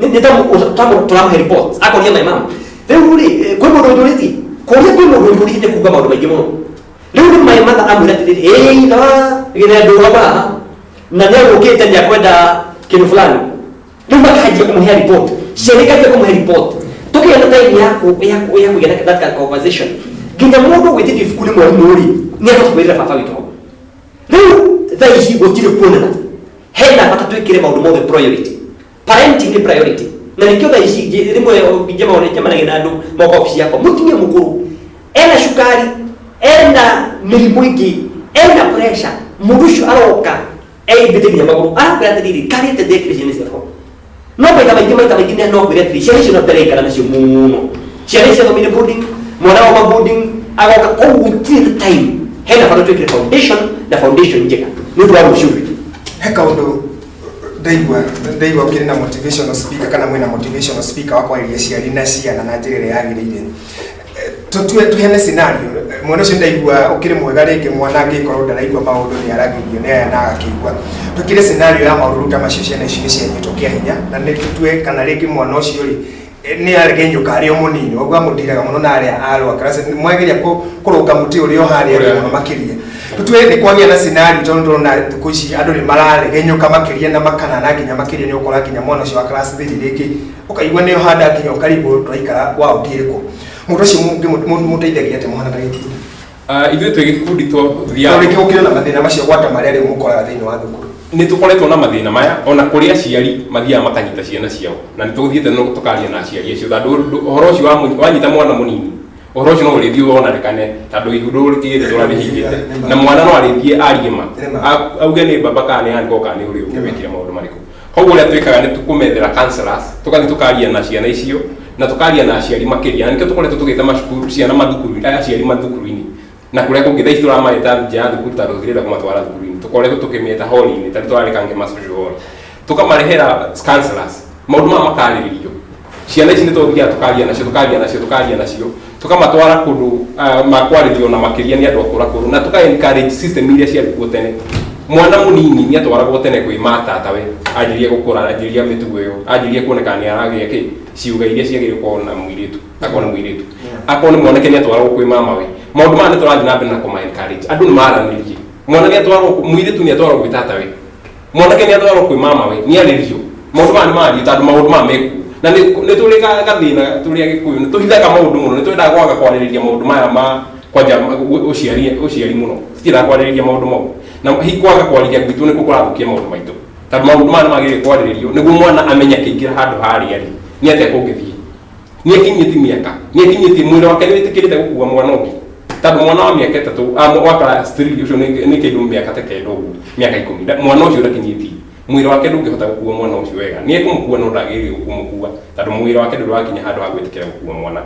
nĩ ta tũramũhe report, akoria my mom, rĩu rĩ, kwĩ mũndũ ũnjũrĩtie kũria, kwĩ mũndũ ũnjũrĩtie, nĩ kuga maũndũ maingĩ mũno. Rĩu nĩ my mother amwĩra atĩrĩrĩ, ĩĩ, na gĩthendo ũrauma haha na nĩ agũkĩte, nĩ akwenda kĩndũ fulani. Rĩu makanjia kũmũhe report, ciana ikanjia kũmũhe report, tũkĩgĩa na time ya kũgĩa na that kind of conversation. Nginya mũndũ gwĩtĩtie ibuku nĩ mwarimũ rĩ, nĩ akahota kwĩrĩra baba witũ hau. Rĩu thaa ici gũtirĩ kuonana, hena bata twĩkĩre maũndũ mothe priority. Parenting nĩ priority, na nĩkĩo thaa ici rĩmwe njemanagia na andũ moka obici yakwa, mũtumia mũkũrũ ena cukari, ena mĩrimũ ĩngĩ, ena pressure, mũndũ ũcio aroka eimbĩte nginya magũrũ, arakwĩra atĩrĩrĩ, karĩte ndekire ciana ciakwa. No maita maingĩ no kwĩra atĩrĩ, ciana icio no ndaraikara nacio mũno, ciana icio ciathomire boarding, mwana wauma boarding agoka, koguo gũtirĩ na time. Hena bata twĩkĩre foundation, na foundation njega nĩ ũndũ wa rũciũ rwitũ. He kaũndũ ndaigua ũkĩrĩ na motivational speaker, kana mwĩna motivational speaker wa kwarĩria ciari na ciana na njĩra ĩrĩa yagĩrĩire. Tũtue tũheane scenario, mwana ũcio ndaigua ũkĩrĩ mwega rĩngĩ, mwana angĩkorwo ndaraigua maũndũ, nĩ aragĩrio nĩ aya na agakĩigua. Twĩkĩre scenario ya maũndũ ta macio, ciana ici nĩ cianyitwo kĩa hinya, na nĩ tũtue kana rĩngĩ mwana ũcio rĩ, Nĩ aregenyũka arĩ o mũnini ũguo amũndiraga mũno na arĩa a lower class mwageria kũrũnga mũtĩ ũrĩa ũharĩa Ũrĩa. mũno makĩria. Tũtue nĩ kwagĩa na scenario, tondũ ndĩrona thikũ ici andũ nĩ mararegenyũka makĩria na makanana nginya makĩria, nĩ ũkora nginya mwana ũcio wa class 3 rĩngĩ ũkaigua nĩ ũhanda nginya ũkarigwo ndũraikara wao ĩrĩkũ. Mũndũ ũcio mũteithagia atĩa mũhana ta gĩkundi? Ithuĩ twĩ gĩkundi tũthiaga Tondũ rĩngĩ gũkĩrĩ na mathĩna macio gwata marĩa rĩu mũkoraga thĩinĩ wa thukuru. Nĩ tũkoretwo na mathĩna maya, ona kũrĩ aciari mathiaga makanyita ciana ciao, na nĩ tũthiĩte no tũkaria na aciari acio, tondũ ũhoro ũcio wanyita mwana mũnini, ũhoro ũcio no ũrĩthiĩ wonanĩkane, tondũ ihu rĩkĩrĩtũra rĩhingĩte na mwana no arĩthiĩ arie ma. Auge nĩ baba kana nĩ uncle kana nĩ ũrĩa ũngĩ wekire maũndũ marĩkũ. Koguo ũrĩa twĩkaga nĩ tũkũmethera counselors, tũgathiĩ tũkaria na ciana icio na tũkaria na aciari makĩria, na nĩkĩo tũkoretwo tũgĩta macukuru ciana mathukuru, aciari mathukuru-inĩ na kũrĩa kũngĩ. Thaa ici tũramareta nja ya thukuru tondũ tũtirenda kũmatwara thukuru-inĩ, tũkoretwo tũkĩmeta hall-inĩ, tarĩu tũrarĩ Kangema Social Hall, tũkamarehera counselors, maũndũ maya makarĩrĩrio. Ciana ici nĩ tũthiaga tũkaria nacio, tũkaria nacio, tũkaria nacio, tũkamatwara kũndũ makwarĩrio na makĩria nĩ andũ akũrũ akũrũ, na tũka encourage system iria ciarĩ kuo tene. Mwana mũnini nĩ atwaragwo tene kwĩ matatawe anjirie gũkũra, anjirie mĩtugo ĩyo, anjirie kuoneka nĩ aragĩa kĩ ciuga iria ciagĩrĩire gũkorwo na mũirĩtu, akorwo nĩ mũirĩtu, akorwo nĩ mwanake nĩ atwaragwo kwĩ mamawe. Maũndũ maya nĩ tũrathiĩ na mbere na kũma encourage andũ nĩ maranĩrie. Mwana nĩ atwarwo, mũirĩtu nĩ atwarwo gwĩ tatawe, mwanake nĩ atwarwo kwĩ mamawe, nĩ arĩrio maũndũ maya nĩ mario, tondũ maũndũ maya mekuo na nĩ tũrĩ gathĩna tũrĩ Agĩkũyũ, nĩ tũhithaga maũndũ mũno, nĩ twendaga kwaga kwarĩrĩria maũndũ maya ma kwanja ũciari mũno, tũtiendaga kwarĩrĩria maũndũ mau, na hihi kwaga kwarĩria gwitũ nĩkuo kũrathũkia maũndũ maitũ, tondũ maũndũ maya nĩ magĩrĩire kwarĩrĩrio nĩguo mwana amenye akĩingĩra handũ harĩa rĩ nĩ atĩa kũngĩthiĩ, nĩ akinyĩtie mĩaka, nĩ akinyĩtie mwĩrĩ wake nĩ wĩtĩkĩrĩte gũkua mwana ũngĩ, tondũ mwana wa mĩaka 3, wa class 3 ũcio nĩ kĩndũ mĩaka ta 9 ũguo, mĩaka 10. Mwana ũcio ndakinyĩtie, mwĩrĩ wake ndũngĩhota gũkua mwana ũcio wega. Nĩ ekũmũkua no ndagĩrĩire kũmũkua, tondũ mwĩrĩ wake ndũrĩ wakinya handũ ha gwĩtĩkĩra gũkua mwana.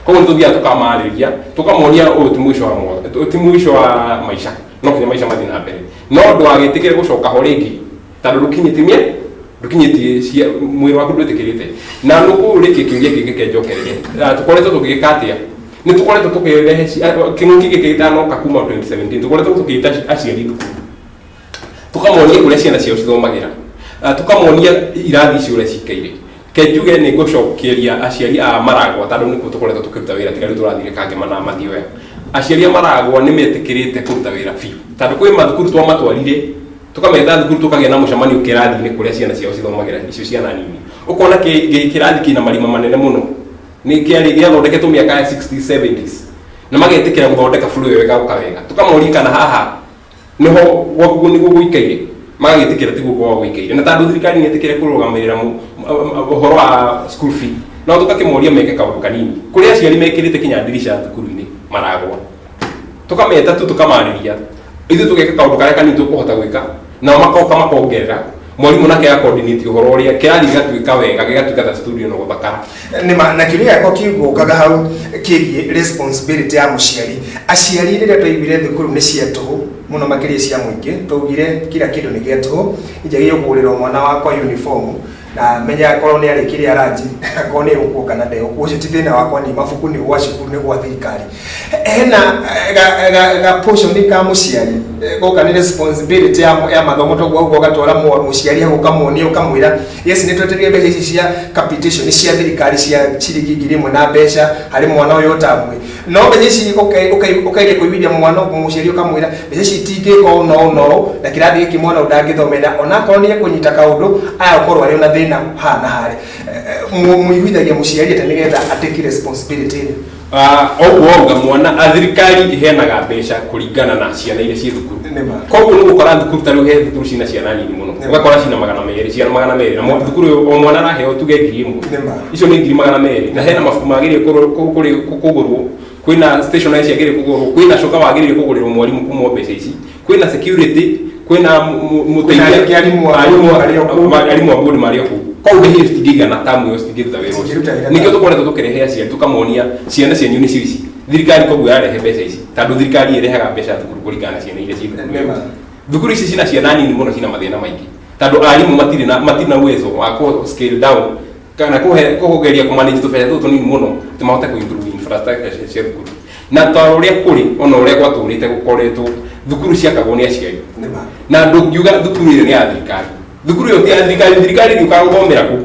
Koguo nĩ tũthiaga tũkamarĩria, tũkamonia ũyũ ti mũico wa mwaka, ti mũico wa maica, no kinya maica mathiĩ na mbere, no ndũgagĩtĩkĩre gũcoka ho rĩngĩ, tondũ ndũkinyĩtie ndũkinyĩtie mwĩrĩ waku ndwĩtĩkĩrĩte. Na nũkũrĩtie kĩũria kĩngĩ kĩnjokerere. Tũkoretwo tũgĩka atĩa? Nĩ tũkoretwo tũkĩrehe kĩng'ũki gĩkĩ gĩtanoka kuma 2017, tũkoretwo tũkĩta aciari thukuru, tũkamonia kũrĩa ciana ciao cithomagĩra, tũkamonia irathi icio ũrĩa cikaire. Ke njuge nĩ ngũcokeria aciari a Maragwa, tondũ nĩkuo tũkoretwo tũkĩruta wĩra, tiga rĩu tũrathire Kangema na Mathioya. Aciari a Maragwa nĩ metĩkĩrĩte kũruta wĩra biũ, tondũ kwĩ mathukuru twamatwarire, tũkameta thukuru, tũkagĩa na mũcemanio kĩrathi-inĩ kũrĩa ciana ciao cithomagĩra, icio ciana nini, ũkona kĩrathi kĩna marima manene mũno, nĩ kĩarĩ gĩathondeketwo mĩaka ya 60s, 70s, na magetĩkĩra gũthondeka floor ĩyo ĩgaũka wega. Tũkamoria kana haha niho gwaku nĩguo gũikaire, magagĩtĩkĩra tiguo kwao gũikaire, na tondũ thirikari nĩ ĩtĩkĩre kũrũgamĩrĩra ũhoro wa school fee, no tũgakĩmoria meke kaũndũ kanini. Kũrĩ aciari mekĩrĩte kinya ndirica thukuru-inĩ Maragwa, tũkameta tu, tũkamarĩria, ithuĩ tũgeka kaũndũ karĩa kanini tũkũhota gwĩka, nao makoka makongerera, mwarimũ nake agacoordinate ũhoro ũrĩa kĩrathi gĩgatuĩka wega, gĩgatuĩka ta studio na gũthakara. Nĩma na kĩũria gĩakwa kĩgũkaga hau kĩgiĩ responsibility ya mũciari. Aciari, rĩrĩa twaiguire thukuru nĩ cia tũhũ mũno makĩria cia mũingĩ, twaugire kila kĩndũ nĩ gĩa tũhũ, njagĩrĩirwo kũgũrĩrwo mwana wakwa uniform na menya akorwo nĩ arĩkirie aranji, akorwo nĩ egũkuo kana ndegũkuo, ũcio ti thĩna wakwa. Ni mabuku nĩ gwa cukuru, nĩ gwa thirikari. Hena ga portion ka mũciari, goka nĩ responsibility ya mathomo, toguo ũguo ũgatwara mũciari hau ũkamuonia, ũkamwĩra yes, nĩ twetereire mbeca ici cia capitation cia thirikari cia ciringi 1000 na mbeca harĩ mwana ũyũ ũtamwe, no mbeca ici ũkageria kũiguithia mwana mũciari, ũkamwĩra mbeca ici itingĩka ũũ na ũũ na ũũ, na kĩrathi gĩkĩ mwana ũyũ ndangĩthomera, onakorwo nĩ ekũnyita kaũndũ aya gũkorwo arĩ ona thĩna haha na harĩa. Mũiguithagia mũciari atĩa nĩgetha atake responsibility ĩrĩa? Ũguo wauga, mwana a thirikari iheanaga mbeca kũringana na ciana iria ciĩ thukuru. Koguo nĩ gũkora thukuru ta rĩu he thukuru cina ciana nini mũno, ũgakora cina 200, ciana 200, na thukuru ĩyo o mwana araheo tuge 1000. Icio nĩ 200,000, na hena mabuku magĩrĩire kũgũrwo, kwĩna stationery ciagĩrĩire kũgũrwo, kwĩna coka wagĩrĩire kũgũrĩrwo mwarimũ kuma mbeca ici, kwĩna security, kwĩna mũteithia, Kwĩna arimũ a board marĩ o kũu. Arimũ a board marĩ o kũu. Koguo mbeca icio citingĩigana, tamu ĩyo citingĩruta wĩra ũcio. Citingĩruta wĩra. Nĩkĩo tũkoretwo tũkĩrehe aciari, tũkamonia ciana cianyu nĩcio ici. Thirikari koguo yarehe mbeca ici, tondũ thirikari ĩrehaga mbeca thukuru kũringana na ciana iria ciĩ thukuru. Thukuru ici cina ciana nini mũno cina mathĩna maingĩ, tondũ arimũ matirĩ na uwezo wa kũ scale down kana kũgeria kũmanage tũbeca tũtũ tũnini mũno atĩ mahote kũ improve infrastructure cia thukuru. Na ta ũrĩa kũrĩ, ona ũrĩa gwatũrĩte gũkoretwo, thukuru ciakagwo nĩ aciari. Na ndũngiuga thukuru ĩyo nĩ ya thirikari, thukuru ĩyo ti ya thirikari. Thirikari ndĩũkaga gũthomera kũ.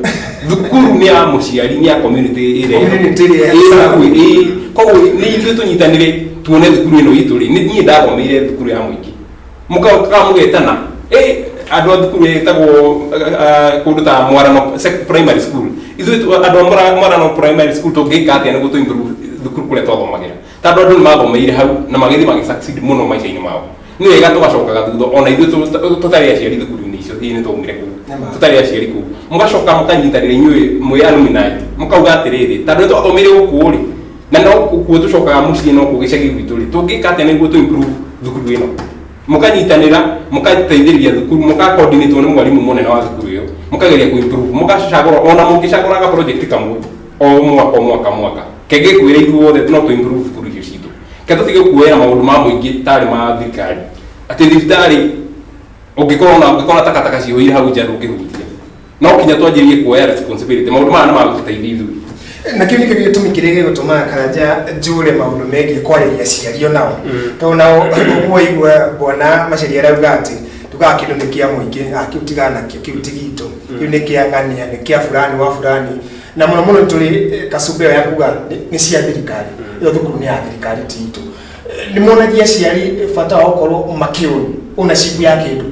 Thukuru nĩ ya mũciari, nĩ ya community ĩrĩa Community ĩrĩa ĩ hakuhĩ, ĩ. Koguo nĩ ithuĩ tũnyitanĩre tuone thukuru ĩno itũ rĩ. Niĩ ndathomeire thukuru ya mũingĩ, mũkaga mũgetana andũ a thukuru ĩtagwo kũndũ ta Mwarano Primary School. Ithuĩ andũ a Mwarano Primary School tũngĩka atĩa nĩguo tũ improve thukuru kũrĩa twathomagĩra? Tondũ andũ nĩ mathomeire hau na magĩthiĩ magĩ succeed mũno maica-inĩ mao. Nĩ wega tũgacokaga thutha ona ithuĩ tũtarĩ aciari thukuru-inĩ icio, hihi nĩ twaumire kũu Nĩma. tũtarĩ aciari kũu, mũgacoka mũkanyitanĩra inyuĩ mwĩ alumni, mũkauga atĩrĩrĩ, tondũ nĩ twathomeire gũkũ rĩ, na no kuo tũcokaga mũciĩ, no kuo gĩcagi gwitũ rĩ, tũngĩka atĩa nĩguo tũ improve thukuru ĩno? Mũkanyitanĩra, mũgateithĩrĩria thukuru, mũgacoordinatwo nĩ mwarimũ mũnene wa thukuru ĩyo, mũkageria kũ improve, mũgacagũra, ona mũngĩcagũraga project kamwe o mwaka o mwaka mwaka kengĩkwĩra ithuothe no tũ improve thukuru icio citũ, ke tũtige kuoera maũndũ ma mũingĩ tarĩ ma thirikari, atĩ thibitarĩ ũngĩkorwo na ũngĩkora takataka cihũire hau nja ndũngĩhutia. No kinya twanjĩrĩrie kuoya responsibility, maũndũ maya nĩ magũtũteithia ithuĩ. Na kĩu nĩkĩo gĩtũmi kĩrĩa gĩgũtũmaga Karanja njũre maũndũ megiĩ kwarĩria aciari onao, tondũ nao ũguo igua bwana Macharia arauga atĩ tugaga kĩndũ nĩ kĩa mũingĩ, ah, kĩu tigana nakĩo, kĩu ti gitũ, kĩu nĩ kĩa ng'ania, nĩ kĩa fulani wa fulani. Na mũno mũno tũrĩ kasumba ĩyo ya kuga nĩ cia thirikari, ĩyo thukuru nĩ ya thirikari, ti itũ. Nĩ monagia aciari bata wa gũkorwo makĩũĩ ownership ya kĩndũ.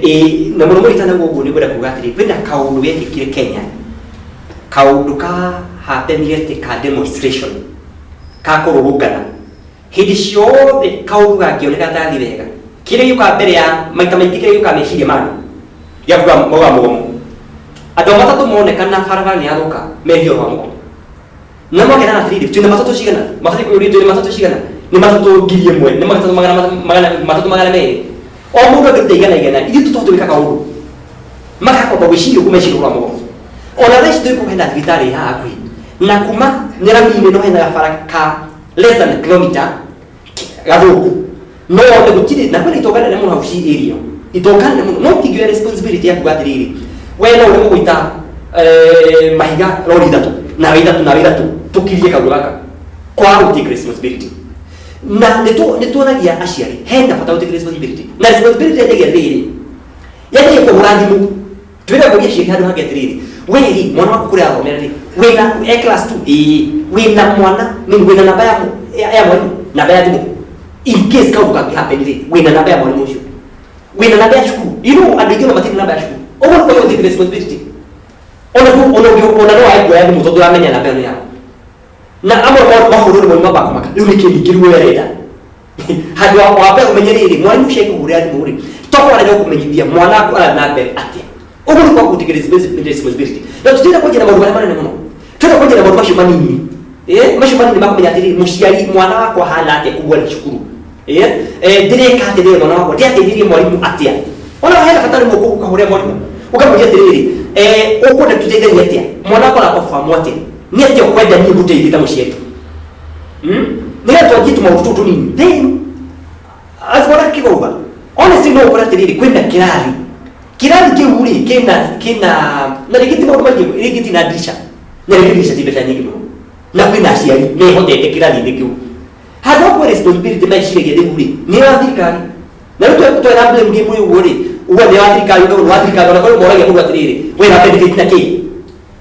Ĩ, na mũno mũno itanauga ũguo, nĩ ngwenda kuga atĩrĩ, kwĩna kaũndũ gekĩkire Kenya, kaũndũ ka happenire atĩ ka demonstration ka kũrũrũngana. Hĩndĩ ciothe kaũndũ gangĩoneka tathi wega, kĩrĩa gĩũkaga mbere ya maita maingĩ, kĩrĩa gĩũkaga meciria ma andũ gĩa kuga mauga mũgomo. Andũ a matatũ monekana barabara nĩ yathũka, mehia ũhoro wa mũgomo na makerana atĩrĩrĩ, twĩna matatũ cigana mabatiĩ kwĩyũria, twĩna matatũ cigana? Nĩ matatũ 1000, nĩ matatũ magana matatũ 200, o mũndũ angĩruta igana igana, ithuĩ tũtohote gwĩka kaũndũ. Makakwamba gwĩciria ũguo, meciria ũhoro wa mũgomo. Ona thaa ici tũrĩ kũu hena thibitarĩ haha hakuhĩ na kuma nĩrami-inĩ, no hena gabara ka less than a kilometer gathũku, no one gũtirĩ na kwĩna itonga nene mũno hau ci area ĩyo, itonga nene mũno, no itingĩoya responsibility ya kuga atĩrĩrĩ, we no ũremwo gũita mahiga rori ithatũ nawe ithatũ nawe ithatũ tũkirie kaũndũ gaka kwaga gũ take responsibility. Na nĩ tuonagia aciari hena bata gũ take responsibility, na responsibility yanjagia rĩrĩ, yanjagia kũhũra thimũ. Twĩra kũria aciari handũ hangĩ atĩrĩrĩ, we rĩ, mwana waku kũrĩa athomera rĩ, wĩna e class 2, ĩĩ, wĩna mwana nĩ wĩna namba ya mwarimũ, namba ya thimũ, in case kaũndũ kangĩ happen rĩ, wĩna namba ya mwarimũ ũcio, wĩna namba ya cukuru? Andũ aingĩ ona matirĩ namba ya cukuru. Ũguo nĩ kwaga take responsibility. Ona ona ona no wae kuoya thimũ tondũ ũramenya namba ĩyo nĩ yaku. Na amwe mabũrũri mauma makamaka rĩu nĩ kĩndũ kĩrĩa ũrenda handũ wa wambe ũmenye rĩrĩ, mwarimũ ũcio akũhũrĩra thimũ rĩ, tokorwo arenda gũkũmenyithia mwana waku arathiĩ na mbere atĩa. Ũguo nĩ kwaga gũtake responsibility. Na tũtirenda kwanjia na maũndũ marĩa manene mũno, twenda kwanjia na maũndũ macio manini, macio manini makamenya atĩrĩrĩ, mũciari, mwana wakwa hana atĩa kuma arĩ cukuru, ndĩreka atĩa nĩwe mwana wakwa, ndĩrateithirie mwarimũ atĩa? Ona hena bata rĩmwe ũkahũrĩra mwarimũ ũkamũria atĩrĩrĩ, ũkwenda tũteithanie atĩa? Mwana wakwa araperform atĩa? Nĩ atĩa ũkwenda niĩ ngũteithie ta mũciari? Nĩgetha twanjie tũmaũndũ tũtũ tũnini. Then as bwana Kigauga, honestly, no ũkore atĩrĩrĩ, kwĩna kĩrathi, kĩrathi kĩu rĩ, kĩna na rĩngĩ ti maũndũ maingĩ, rĩngĩ ti na ndirisha, na rĩngĩ ndirisha ti mbeca nyingĩ mũno, na kwĩna aciari mehotete kĩrathi-inĩ kĩu. Handũ ha kuoya responsibility, meciragia rĩu rĩ, nĩ ya thirikari. Na rĩu twera blame game ũguo rĩ, uga nĩ wa thirikari, uga nĩ wa thirikari. Ona korwo moragia mũndũ atĩrĩrĩ, we na benefit na kĩ?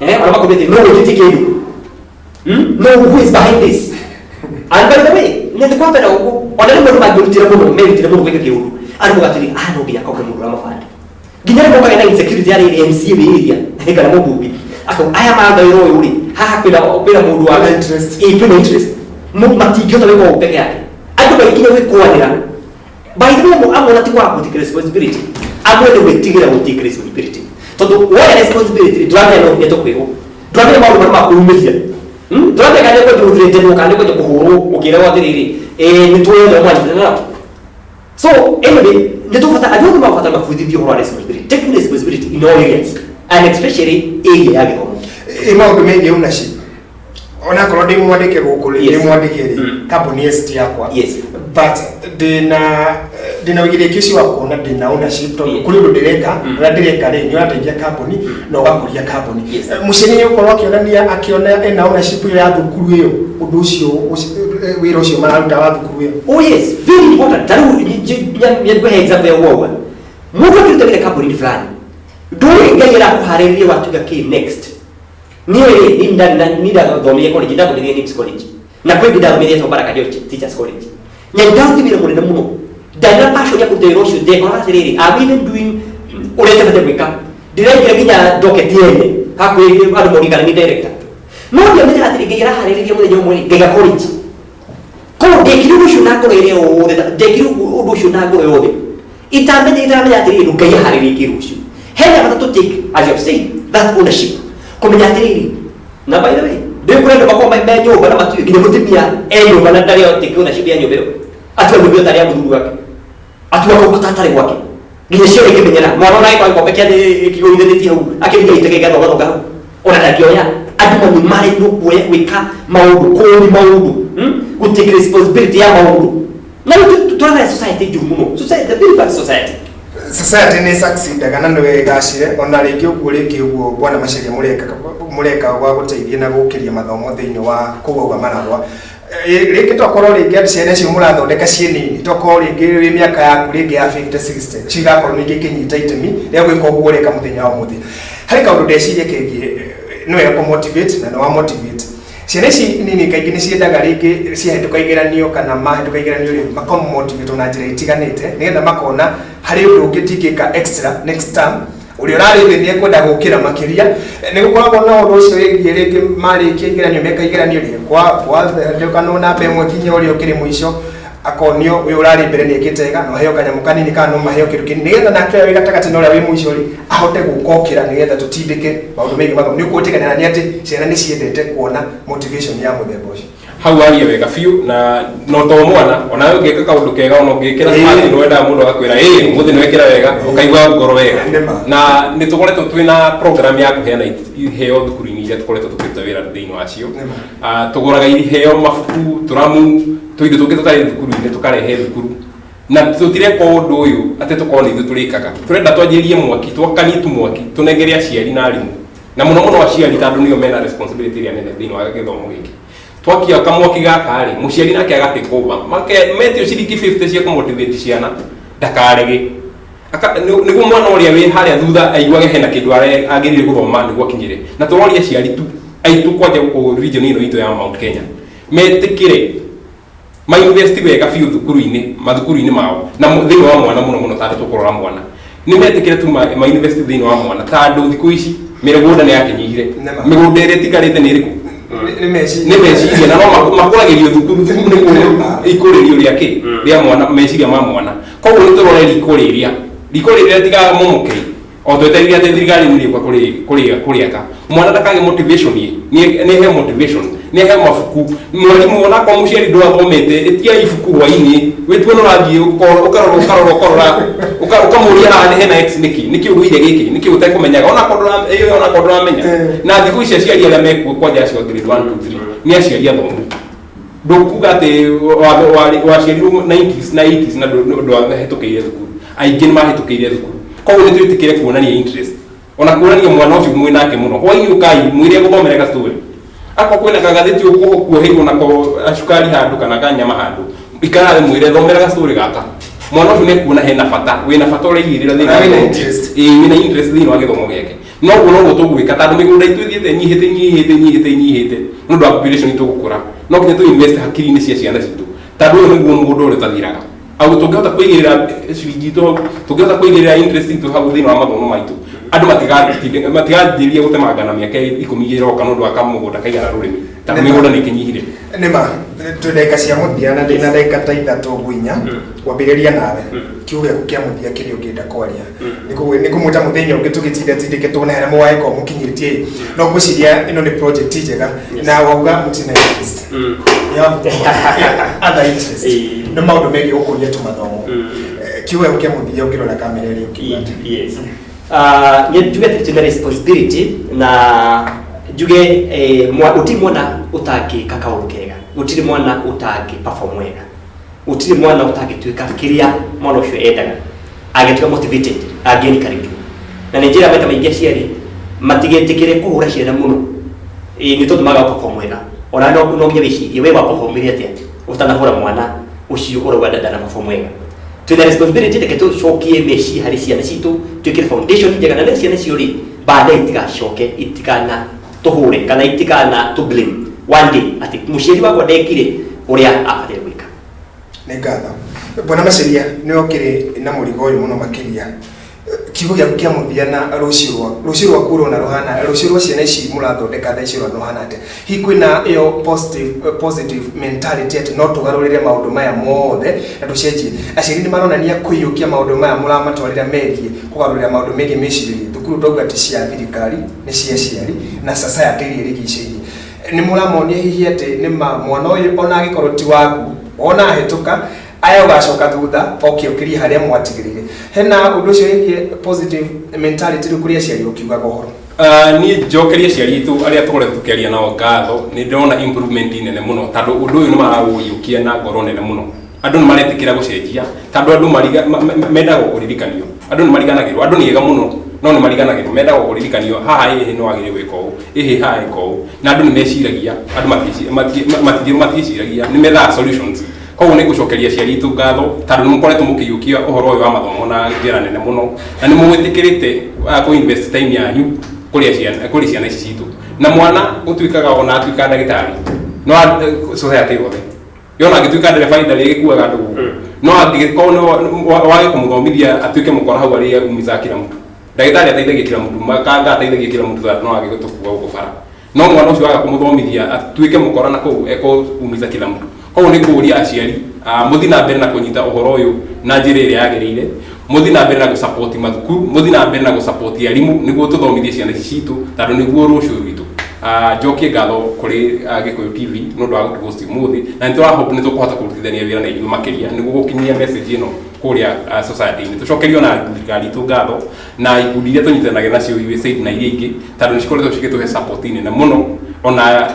Ona makwambia atĩ no wĩkĩtie kĩndũ. No, who is behind this? And by the way, nĩ kwambera ũguo, ona rĩmwe andũ mangĩrutĩra mũno, merutĩre mũno gwĩka kĩũndũ, andũ mũgatĩrĩ, ah, no nginya akorwo mũndũ ũramabanda, nginya rĩmwe ũkagĩa na insecurity ya rĩrĩ MCA wĩ area kana mũmbunge akauga aya maranda wĩra ũyũ rĩ, haha kwĩna mũndũ wa Kwĩna interest. Ĩ, kwĩna interest. Matingĩhota gwĩka ũguo peke yake. Andũ magĩkinya gwĩkwanĩra. By the way, amwe ona ti kwaga gũ take responsibility, amwe nĩ gwĩtigĩra gũ take responsibility, tondũ woya responsibility ndũramenya no nginya tũkwĩrwo, ndũramenya maũndũ marĩa makũumĩria. Ndũramenya kana nĩ kwenda gũthreatenwo kana nĩ kwenda kũhũrwo ũkĩragwo atĩrĩrĩ, nĩ tuoyothe mwanyitana nao. So anyway, nĩ tũbata, andũ othe mabatara mabundithio ũhoro wa responsibility, taking responsibility in all areas and especially area ya gĩthomo. Ĩ maũndũ megiĩ ownership, onakorwo ndĩ mwandĩke gũkũ rĩ, ndĩ mwandĩke rĩ, kambuni ĩyo ti yakwa, but ndĩna ũigĩrĩrĩki ũcio wa kuona ndĩna ownership, tondũ kũrĩ ũndũ ndĩreka, ũrĩa ndĩreka rĩ, nĩ ũrateithia kambuni na ũgakũria kambuni. Mũciari nĩ ũkorwo akĩonania, akĩona ena ownership ĩyo ya thukuru ĩyo, ũndũ ũcio wĩra ũcio mararuta wa thukuru ĩyo. Oh yes, very important. Ta rĩu ngũhe example ya ũguo, mũndũ akĩruta wĩra kambuni-inĩ fulani. Ndũĩ Ngai arakũharĩrĩria watuĩka kĩ next. Niĩ rĩ, niĩ ndathomire college, ndathomire NIMS College, na kwĩ ingĩ ndathomire Baraka Teachers College, na ndarutire wĩra mũnene mũno. Ndarĩ na passion ya kũruta wĩra ũcio. Ndekoraga atĩrĩrĩ, I'm even doing ũrĩa itabatiĩ gwĩka, ndĩraingĩra nginya docket ene hakuhĩ andũ morie kana nĩ director. No ndiamenyaga atĩrĩ, Ngai araharĩrĩria mũthenya ũmwe rĩ, ngaiga college. Koguo ndekire ũndũ ũcio na ngoro ĩrĩa yothe, ndekire ũndũ ũcio na ngoro yothe itamenya, itaramenya atĩrĩrĩ, Ngai aharĩrĩtie rũciũ. Hena bata to take, as you have said, that ownership, kũmenya atĩrĩrĩ. Na by the way, ndĩ kũrĩ andũ makoragwo me nyũmba na matiũĩ nginya mũtumia e nyũmba na ndarĩ take ownership ya nyũmba ĩyo. Atua nyũmba ĩyo tarĩ ya mũthuri wake, atua kũu tatarĩ gwake, nginya ciana ikĩmenyera. Mwana ona agĩkorwo gĩkombe kĩa kĩgũithĩtie hau, akĩringa itege gĩgathongathonga hau, ona ndangĩoya. Andũ mami marĩirwo kuoya gwĩka maũndũ, kũũni maũndũ, Gũ take responsibility ya maũndũ. Na rĩu tũragaya society njũru mũno, society, a very bad society. Society nĩ succeedaga na nĩ ĩgacire ona rĩngĩ ũguo, rĩngĩ ũguo. Bwana Macharia, mũreka wa gũteithia na gũkĩria mathomo thĩinĩ wa kũu auga mararwa. Rĩngĩ tokorwo rĩngĩ andũ ciana icio mũrathondeka ciĩ nini, tokorwo rĩngĩ wĩ mĩaka yaku rĩngĩ ya 50 60, cigakorwo ningĩ ikĩnyita itemi rĩa gwĩka ũguo ũreka mũthenya wa ũmũthĩ. Harĩ kaũndũ ndeciria kegiĩ, nĩ wega kũ motivate na nĩ wa motivate ciana ici nini. Kaingĩ nĩ ciendaga rĩngĩ ciahĩtũka igeranio kana mahĩtũka igeranio rĩ, makamotivate na njĩra itiganĩte, nĩgetha makona harĩ ũndũ ũngĩ tingĩka extra next term, ũrĩa ũrarĩ thĩ nĩ ekwenda gũkĩra makĩria. Nĩ gũkoragwo na ũndũ ũcio wĩgiĩ rĩngĩ marĩkia igeranio, meka igeranio rĩ, kwa namba ĩmwe kinya ũrĩa ũkĩrĩ mũico akonio ũyũ ũrarĩ mbere nĩ ekĩte wega, no aheo kanyamũ kanini kana no maheo kĩndũ kĩnini, nĩgetha nake ũrĩa wĩ gatagatĩ na ũrĩa wĩ mũico rĩ ahote gũkokĩra, nĩgetha tũtindĩke maũndũ megiĩ mathomo. Nĩ ũkwĩtĩkania nĩ atĩ ciana nĩ ciendete kuona motivation ya mũthemba ũcio? Hau waria wega biũ, na no to mwana, ona we ũngĩka kaũndũ kega, ona ũngĩkĩra smart, nĩ wendaga mũndũ agakwĩra, "Ĩ ũmũthĩ nĩ wekĩra wega," ũkaigua ngoro wega. Nĩma. Na nĩ tũkoretwo twĩna program ya kũheana iheo thukuru-inĩ iria tũkoretwo tũkĩruta wĩra thĩinĩ wacio. Nĩma. Tũgũraga iheo, mabuku, tũramu, tũindo tũngĩ tũtarĩ thukuru-inĩ, tũkarehe thukuru. Na tũtireka ũndũ ũyũ atĩ tũkorwo nĩ ithuĩ tũrĩkaga. Tũrenda twanjĩrie mwaki, twakanie tu mwaki, tũnengere aciari na arimũ, na mũno mũno aciari, tondũ nĩo mena responsibility ĩrĩa nene thĩinĩ wa gĩthomo gĩkĩ. Twakia kamwaki gaka rĩ, mũciari nake agatake over, make metio ciringi 50 cia kũmotivate ciana, ndakarege. Nĩguo mwana ũrĩa wĩ harĩa thutha aiguage hena kĩndũ agĩrĩire gũthoma nĩguo akinyĩre. Na tũroria aciari tu aitũ kwanja gũkũ region ĩno itũ ya Mount Kenya metĩkĩre mainvest wega biũ thukuru-inĩ, mathukuru-inĩ mao, na thĩinĩ wa mwana mũno mũno, tondũ tũkũrora mwana. Nĩ metĩkĩre tu mainvest thĩinĩ wa mwana, tondũ thikũ ici mĩgũnda nĩ yakĩnyihire. Nĩma. Mĩgũnda ĩrĩa ĩtigarĩte nĩ ĩrĩkũ? Nĩ meciria. Nĩ meciria, na no makũragĩrio thukuru. Thukuru nĩkuo ikũrĩrio rĩa kĩ rĩa mwana, meciria ma mwana. Koguo nĩ tũrore riko rĩrĩa, riko rĩrĩa rĩtigamomoke, o twetereire atĩ thirikari nĩ ĩrĩũka kũrĩaka. Mwana ndakage motivation ĩ, nĩ he motivation, nĩ he mabuku. Mwarimũ, onakorwo mũciari ndwathomete, ĩtia ibuku hwainĩ, wĩtue nĩ ũrathiĩ ũkarora, ũkarora, ũkarora, ũkamũria haha nĩ hena x nĩkĩ, nĩkĩ ũgũire gĩkĩ, nĩkĩ ũtekũmenyaga, onakorwo ĩyo, onakorwo ndũramenya. Na thikũ ici aciari arĩa mekuo kwanja acio a grade 1 2 3 nĩ aciari athomu. Ndũkuga atĩ waciarirwo 90s na 80s na ndwahĩtũkĩire thukuru. Aingĩ nĩ mahĩtũkĩire thukuru. Koguo nĩ twĩtĩkĩre kuonania interest, ona kuonania mwana ũcio mwĩ nake mũno. Hwainĩ ũkai mwĩre gũthomere gastory, akorwo kwĩna kagathĩti ũkuoheirwo nako cukari handũ kana kanyama handũ, ikara thĩ mwĩre, "Thomera gastory gaka." Mwana ũcio nĩ kuona hena bata, wĩna bata ũraigĩrĩra thĩinĩ Na wa wĩna gĩthomo. interest. Ĩĩ, wĩna interest thĩinĩ wa gĩthomo gĩake. Noguo noguo tũgwĩka, tondũ mĩgũnda itũ ĩthiĩte ĩnyihĩte, ĩnyihĩte, ĩnyihĩte, ĩnyihĩte nĩ ũndũ wa population itũ gũkũra. No nginya tũ invest hakiri-inĩ cia ciana citũ, tondũ ũyũ nĩguo mũgũnda ũrĩa ũtathiraga. Au tũngĩhota kũigĩrĩra ciringi itũ hau, tũngĩhota kũigĩrĩra interest itũ hau thĩinĩ wa mathomo maitũ, andũ matiganjĩrĩria gũtemangana mĩaka 10 ĩroka nĩ ũndũ wa kamũgũnda kaigana rũrĩmĩ, tondũ mĩgũnda nĩ ĩkĩnyihire. Nĩma, twĩ ndagĩka cia mũthia na ndĩna ndagĩka ta 3 ũguo 4. Kwambĩrĩria nawe, kiugo gĩaku kĩa mũthia kĩrĩa ũngĩenda kwaria. Nĩ kũmwĩta mũthenya ũngĩ tũgĩtinda tindĩkĩtwo na harĩa mũgagĩkorwo mũkinyĩtie, no ngwĩciria ĩno nĩ project njega na wauga mũtina interest. You have other interest. Nĩ maũndũ megiĩ gũkũria tũmathomo. Kiugo gĩaku kĩa mũthia ũngĩrora kamera ĩrĩa ũkiuga atĩa? Yes. Nĩ njuge atĩ twĩna responsibility, na njuge gũtirĩ mwana ũtangĩka kaũndũ kega, gũtirĩ mwana ũtangĩ perform wega, gũtirĩ mwana ũtangĩtuĩka kĩrĩa mwana ũcio endaga angĩtuĩka motivated, angĩ encourage. Na nĩ njĩra maita maingĩ aciari matigetĩkĩre kũhũra ciana mũno, ĩĩ, nĩ tondũ maga perform wega. Ona no nginya wĩcirie we wa performire atĩa ũtanahũra mwana ũcio ũrauga ndana perform wega. Twĩna responsibility, reke tũcokie meciria harĩ ciana citũ, twĩkĩre foundation njega, na rĩrĩa ciana icio rĩ baadaye itigacoke itikana tũhũre kana itikana tũ blame one day atĩ mũciari wakwa ndekire ũrĩa abataire gwĩka. Nĩ ngatho, Bwana Maceria. Nĩ okĩrĩ na mũrigo ũyũ mũno makĩria. Kiugo gĩaku kĩa mũthia na rũciũ rwaku ũrona rũhana, rũciũ rwa ciana ici mũrathondeka thaa ici ũrona rũhana atĩa? Hihi kwĩna ĩyo positive mentality atĩ no tũgarũrĩre maũndũ maya mothe na tũcenjie? Aciari nĩ maronania kũiyũkia maũndũ maya mũramatwarĩra megiĩ kũgarũrĩra maũndũ megiĩ mĩcirĩrie? Thukuru twauga ti cia thirikari, nĩ cia aciari na society ĩrĩa ĩrigicĩirie. Nĩ mũramonia hihi atĩ nĩ ma mwana ũyũ ona angĩkorwo ti waku, ona ahĩtũka aya ũgacoka thutha oke ũkĩrie harĩa mwatigĩrĩire? Hena ũndũ ũcio wĩgiĩ positive mentality rĩu kũrĩ aciari ũkiugaga ũhoro? Niĩ njokerie aciari aitũ arĩa tũkoretwo tũkĩaria nao ngatho. Nĩ ndĩrona improvement nene mũno, tondũ ũndũ ũyũ nĩ maraũiyũkia na ngoro nene mũno. Andũ nĩ maretĩkĩra gũcenjia, tondũ andũ mendaga kũririkanio. Andũ nĩ mariganagĩrwo. Andũ nĩ ega mũno, no nĩ mariganagĩrwo, mendaga kũririkanio haha ĩhĩ nĩ wagĩrĩire gwĩka ũũ, ĩhĩ haha ĩka ũũ. Na andũ nĩ meciragia, andũ matiĩciragia, nĩ methaga solutions. Koguo nĩ ngũcokeria aciari aitũ ngatho, tondũ nĩ mũkoretwo mũkĩiyũkia ũhoro ũyũ wa mathomo na njĩra nene mũno, na nĩ mũgwĩtĩkĩrĩte kũ invest time yanyu kũrĩ ciana ici citũ. Na mwana gũtuĩkaga ona atuĩka ndagĩtarĩ no society yothe yona, angĩtuĩka ndereba ndarĩ gĩkuaga andũ gũkũ, no angĩkorwo nĩ wage kũmũthomithia atuĩke mũkora hau arĩa umiza kila mtu. Ndagĩtarĩ ateithagia kila mtu, makanga ateithagia kila mtu, tondũ no age gũtũkua gũkũ bara, no mwana ũcio waga kũmũthomithia atuĩke mũkora na kũu ekũumiza kila mtu. Koguo nĩ kũũria aciari, mũthiĩ na mbere na kũnyita ũhoro ũyũ na njĩra ĩrĩa yagĩrĩire, mũthiĩ na mbere na gũsupport mathukuru, mũthiĩ na mbere na gũsupport arimũ, nĩguo tũthomithie ciana ici citũ, tondũ nĩguo rũciũ rwitũ. Njokie ngatho kũrĩ Gĩkũyũ TV nĩ ũndũ wa gũtũhost ũmũthĩ, na nĩ tũrahope nĩ tũkũhota kũrutithania wĩra na inyuĩ makĩria nĩguo gũkinyia message ĩno kũrĩa society-inĩ. Tũcokerio na thirikari itũ ngatho na ikundi iria tũnyitanagĩra nacio, USAID na iria ingĩ, tondũ nĩ cikoretwo cigĩtũhe support nene mũno ona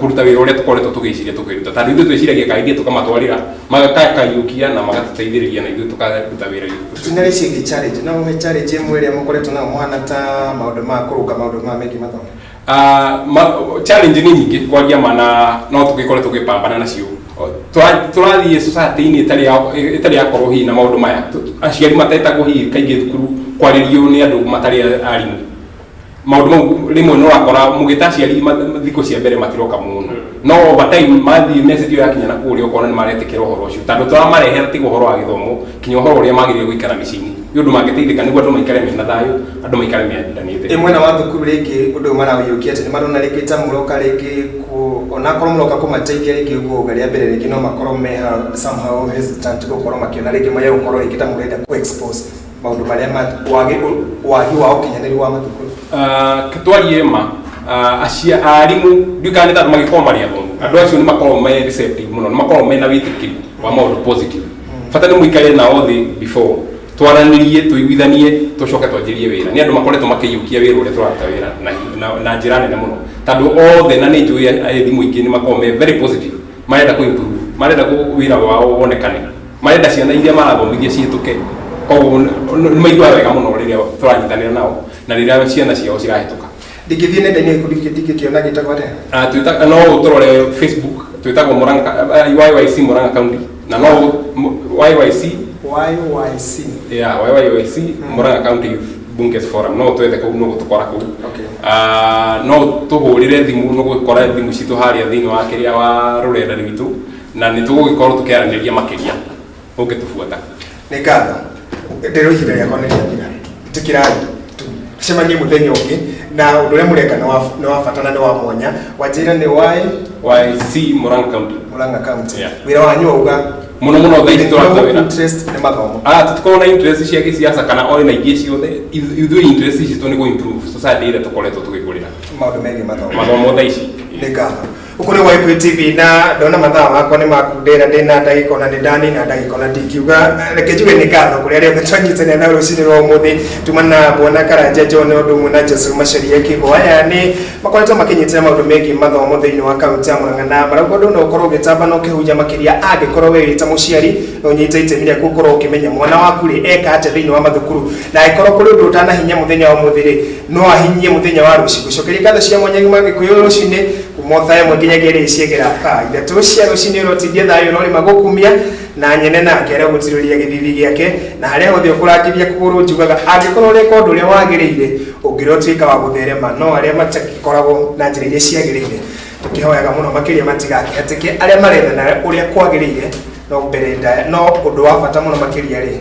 kũruta wĩra ũrĩa tũkoretwo tũgĩciria tũkĩruta, tondũ ithuĩ twĩciragia kaingĩ tũkamatwarĩra magakayũkia na magatũteithĩrĩria na ithuĩ tũkaruta wĩra witũ. Tinarĩ ciĩgiĩ challenge, no ũhe challenge ĩmwe ĩrĩa mũkoretwo nayo mũhana ta maũndũ ma kũrũnga maũndũ ma megiĩ mathomo? Challenge nĩ nyingĩ kwaria ma, na no tũgĩkorwo tũgĩpambana nacio. Tũrathiĩ society-inĩ ĩtarĩ yakorwo hihi na maũndũ maya. Aciari matetagwo hihi kaingĩ thukuru kwarĩrio nĩ andũ matarĩ arimũ. Maũndũ mau rĩmwe nĩ ũrakora mũgĩta aciari thikũ cia mbere matiroka mũno, no over time mathiĩ message ĩyo yakinya na kũrĩa, ũkona nĩ maretĩkĩra ũhoro ũcio, tondũ tũramarehera tiga ũhoro wa gĩthomo, kinya ũhoro ũrĩa magĩrĩire gũikara mĩciĩ-inĩ, nĩ ũndũ mangĩteithĩka nĩguo andũ maikare mena thayũ, andũ maikare mendanĩte. Ĩ mwena wa thukuru rĩngĩ, ũndũ ũyũ maraũiyũkia atĩ nĩ marona rĩngĩ ta mũroka rĩngĩ onakorwo mũroka kũmateithia rĩngĩ ũguo uga rĩa mbere, rĩngĩ no makorwo me somehow hesitant gũkorwo makĩona rĩngĩ maya gũkorwo rĩngĩ ta mũrenda kũ expose maũndũ marĩa wagi wa ũkinyanĩru wa mathukuru? Twarie ma, acia arimũ ndiũĩ kana nĩ tondũ magĩkorwo marĩ athomu, andũ acio nĩ makoragwo me receptive mũno, nĩ makoragwo mena wĩtĩkĩri wa maũndũ positive. Bata nĩ mũikare nao thĩ before, twaranĩrie, tũiguithanie, tũcoke twanjĩrie wĩra. Nĩ andũ makoretwo makĩiyũkia wĩra ũrĩa tũraruta wĩra na njĩra nene mũno, tondũ othe na nĩ njũĩ arimũ aingĩ nĩ makoragwo me very positive, marenda kũ improve, marenda wĩra wao wonekane, marenda ciana iria marathomithia cihĩtũke. Koguo nĩ maiguaga wega mũno rĩrĩa tũranyitanĩra nao na rĩrĩa ciana ciao cirahĩtũka. Ndingĩthiĩ nenda-inĩ ikundi ndingĩkĩona gĩtagwo atĩa? Twĩta no ũtũrore Facebook, twĩtagwo Murang'a YYC Murang'a County, na no YYC. YYC. Yeah, YYC Murang'a County Youth Bunges Forum. No twethe kũu, no gũtũkora kũu. No tũhũrĩre thimũ, no gũkora thimũ citũ harĩa thĩinĩ wa kĩrĩa wa rũrenda rwitũ, na nĩ tũgũgĩkorwo tũkĩaranĩria makĩria ũngĩtũbuata. Nĩ ngatho. Ndĩrwo ihinda rĩakwa nĩ rĩathira. Tĩkĩrai tũcemanie mũthenya ũngĩ, na ũndũ ũrĩa mũreka nĩ wa bata na nĩ wa mwanya. Wanjĩra nĩ Y YC Murang'a County. Murang'a County. Yeah. Wĩra wanyu wauga Mũno mũno thaa ici tũraruta wĩra interest nĩ mathomo. Tũtikoragwo na interest cia gĩsiasa kana ona ingĩ ciothe. Ithuĩ interest citũ nĩ kũ improve society ĩrĩa tũkoretwo tũgĩkũrĩra. Maũndũ megiĩ mathomo. Mathomo thaa ici. Nĩ ngatho. Gũkũ nĩ Waikũyũ TV, na ndona mathaa makwa nĩ makundĩra, ndĩna ndagĩka ona nĩ ndanina ndagĩka ona ndingiuga. Reke njuge nĩ ngatho kũrĩ arĩa othe twanyitanĩra na rũcinĩ rwa ũmũthĩ. Tuma na Bwana Karanja John, ũndũ ũmwe na Joseph Macharia Kĩgo. Aya nĩ makoretwo makĩnyitĩra maũndũ megiĩ mathomo thĩinĩ wa kaunti ya Murang'a, na marauga ũndũ no ũkorwo ũgĩtamba na ũkĩhunja makĩria angĩkorwo we wĩ ta mũciari no ũnyite itemi rĩaku ũkorwo ũkĩmenya mwana waku rĩ eka atĩa thĩinĩ wa mathukuru, na angĩkorwo kũrĩ ũndũ ũtanahinya mũthenya wa ũmũthĩ rĩ, no ahinyie mũthenya wa rũciũ. Gũcokeria ngatho cia mwanya ma Gĩkũyũ rũcinĩ. Kuma thaa 1 nginyagia rĩrĩ ciegera thaa 3 cia rũcinĩ ũrotindie thayũ no rĩma gũkumia na nyene nake aragũtirũria gĩthithi gĩake na harĩa hothe ũkũrangithia kũgũrũ njugaga angĩkorwo ũreka ũndũ ũrĩa wagĩrĩire ũngĩrotuĩka wa gũtherema no arĩa matakoragwo na njĩra iria ciagĩrĩire tũkĩhoyaga mũno makĩria matigakĩhatĩke arĩa marethana ũrĩa kwagĩrĩire no mbere ndaya no ũndũ wa bata mũno makĩria rĩ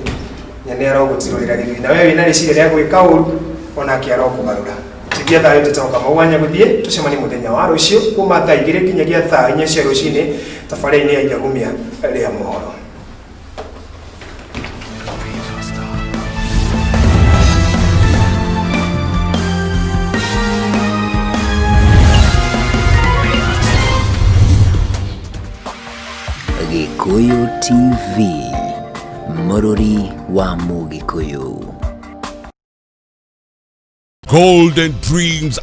nyene arogũtirũrĩra gĩthithi na we wĩna rĩciria rĩa gwĩka ũru onake arokũgarũra. Tindia thayũ njĩtagwo Kamau wa Nyagũthiĩ tũcemanie mũthenya wa rũciũ kuma thaa 2 nginyagia thaa 4 cia rũcinĩ tabarĩra-inĩ ya Ithagumia rĩa mohoro. Gikuyu TV, Mũrũri wa Mũgĩkũyũ. Golden Dreams.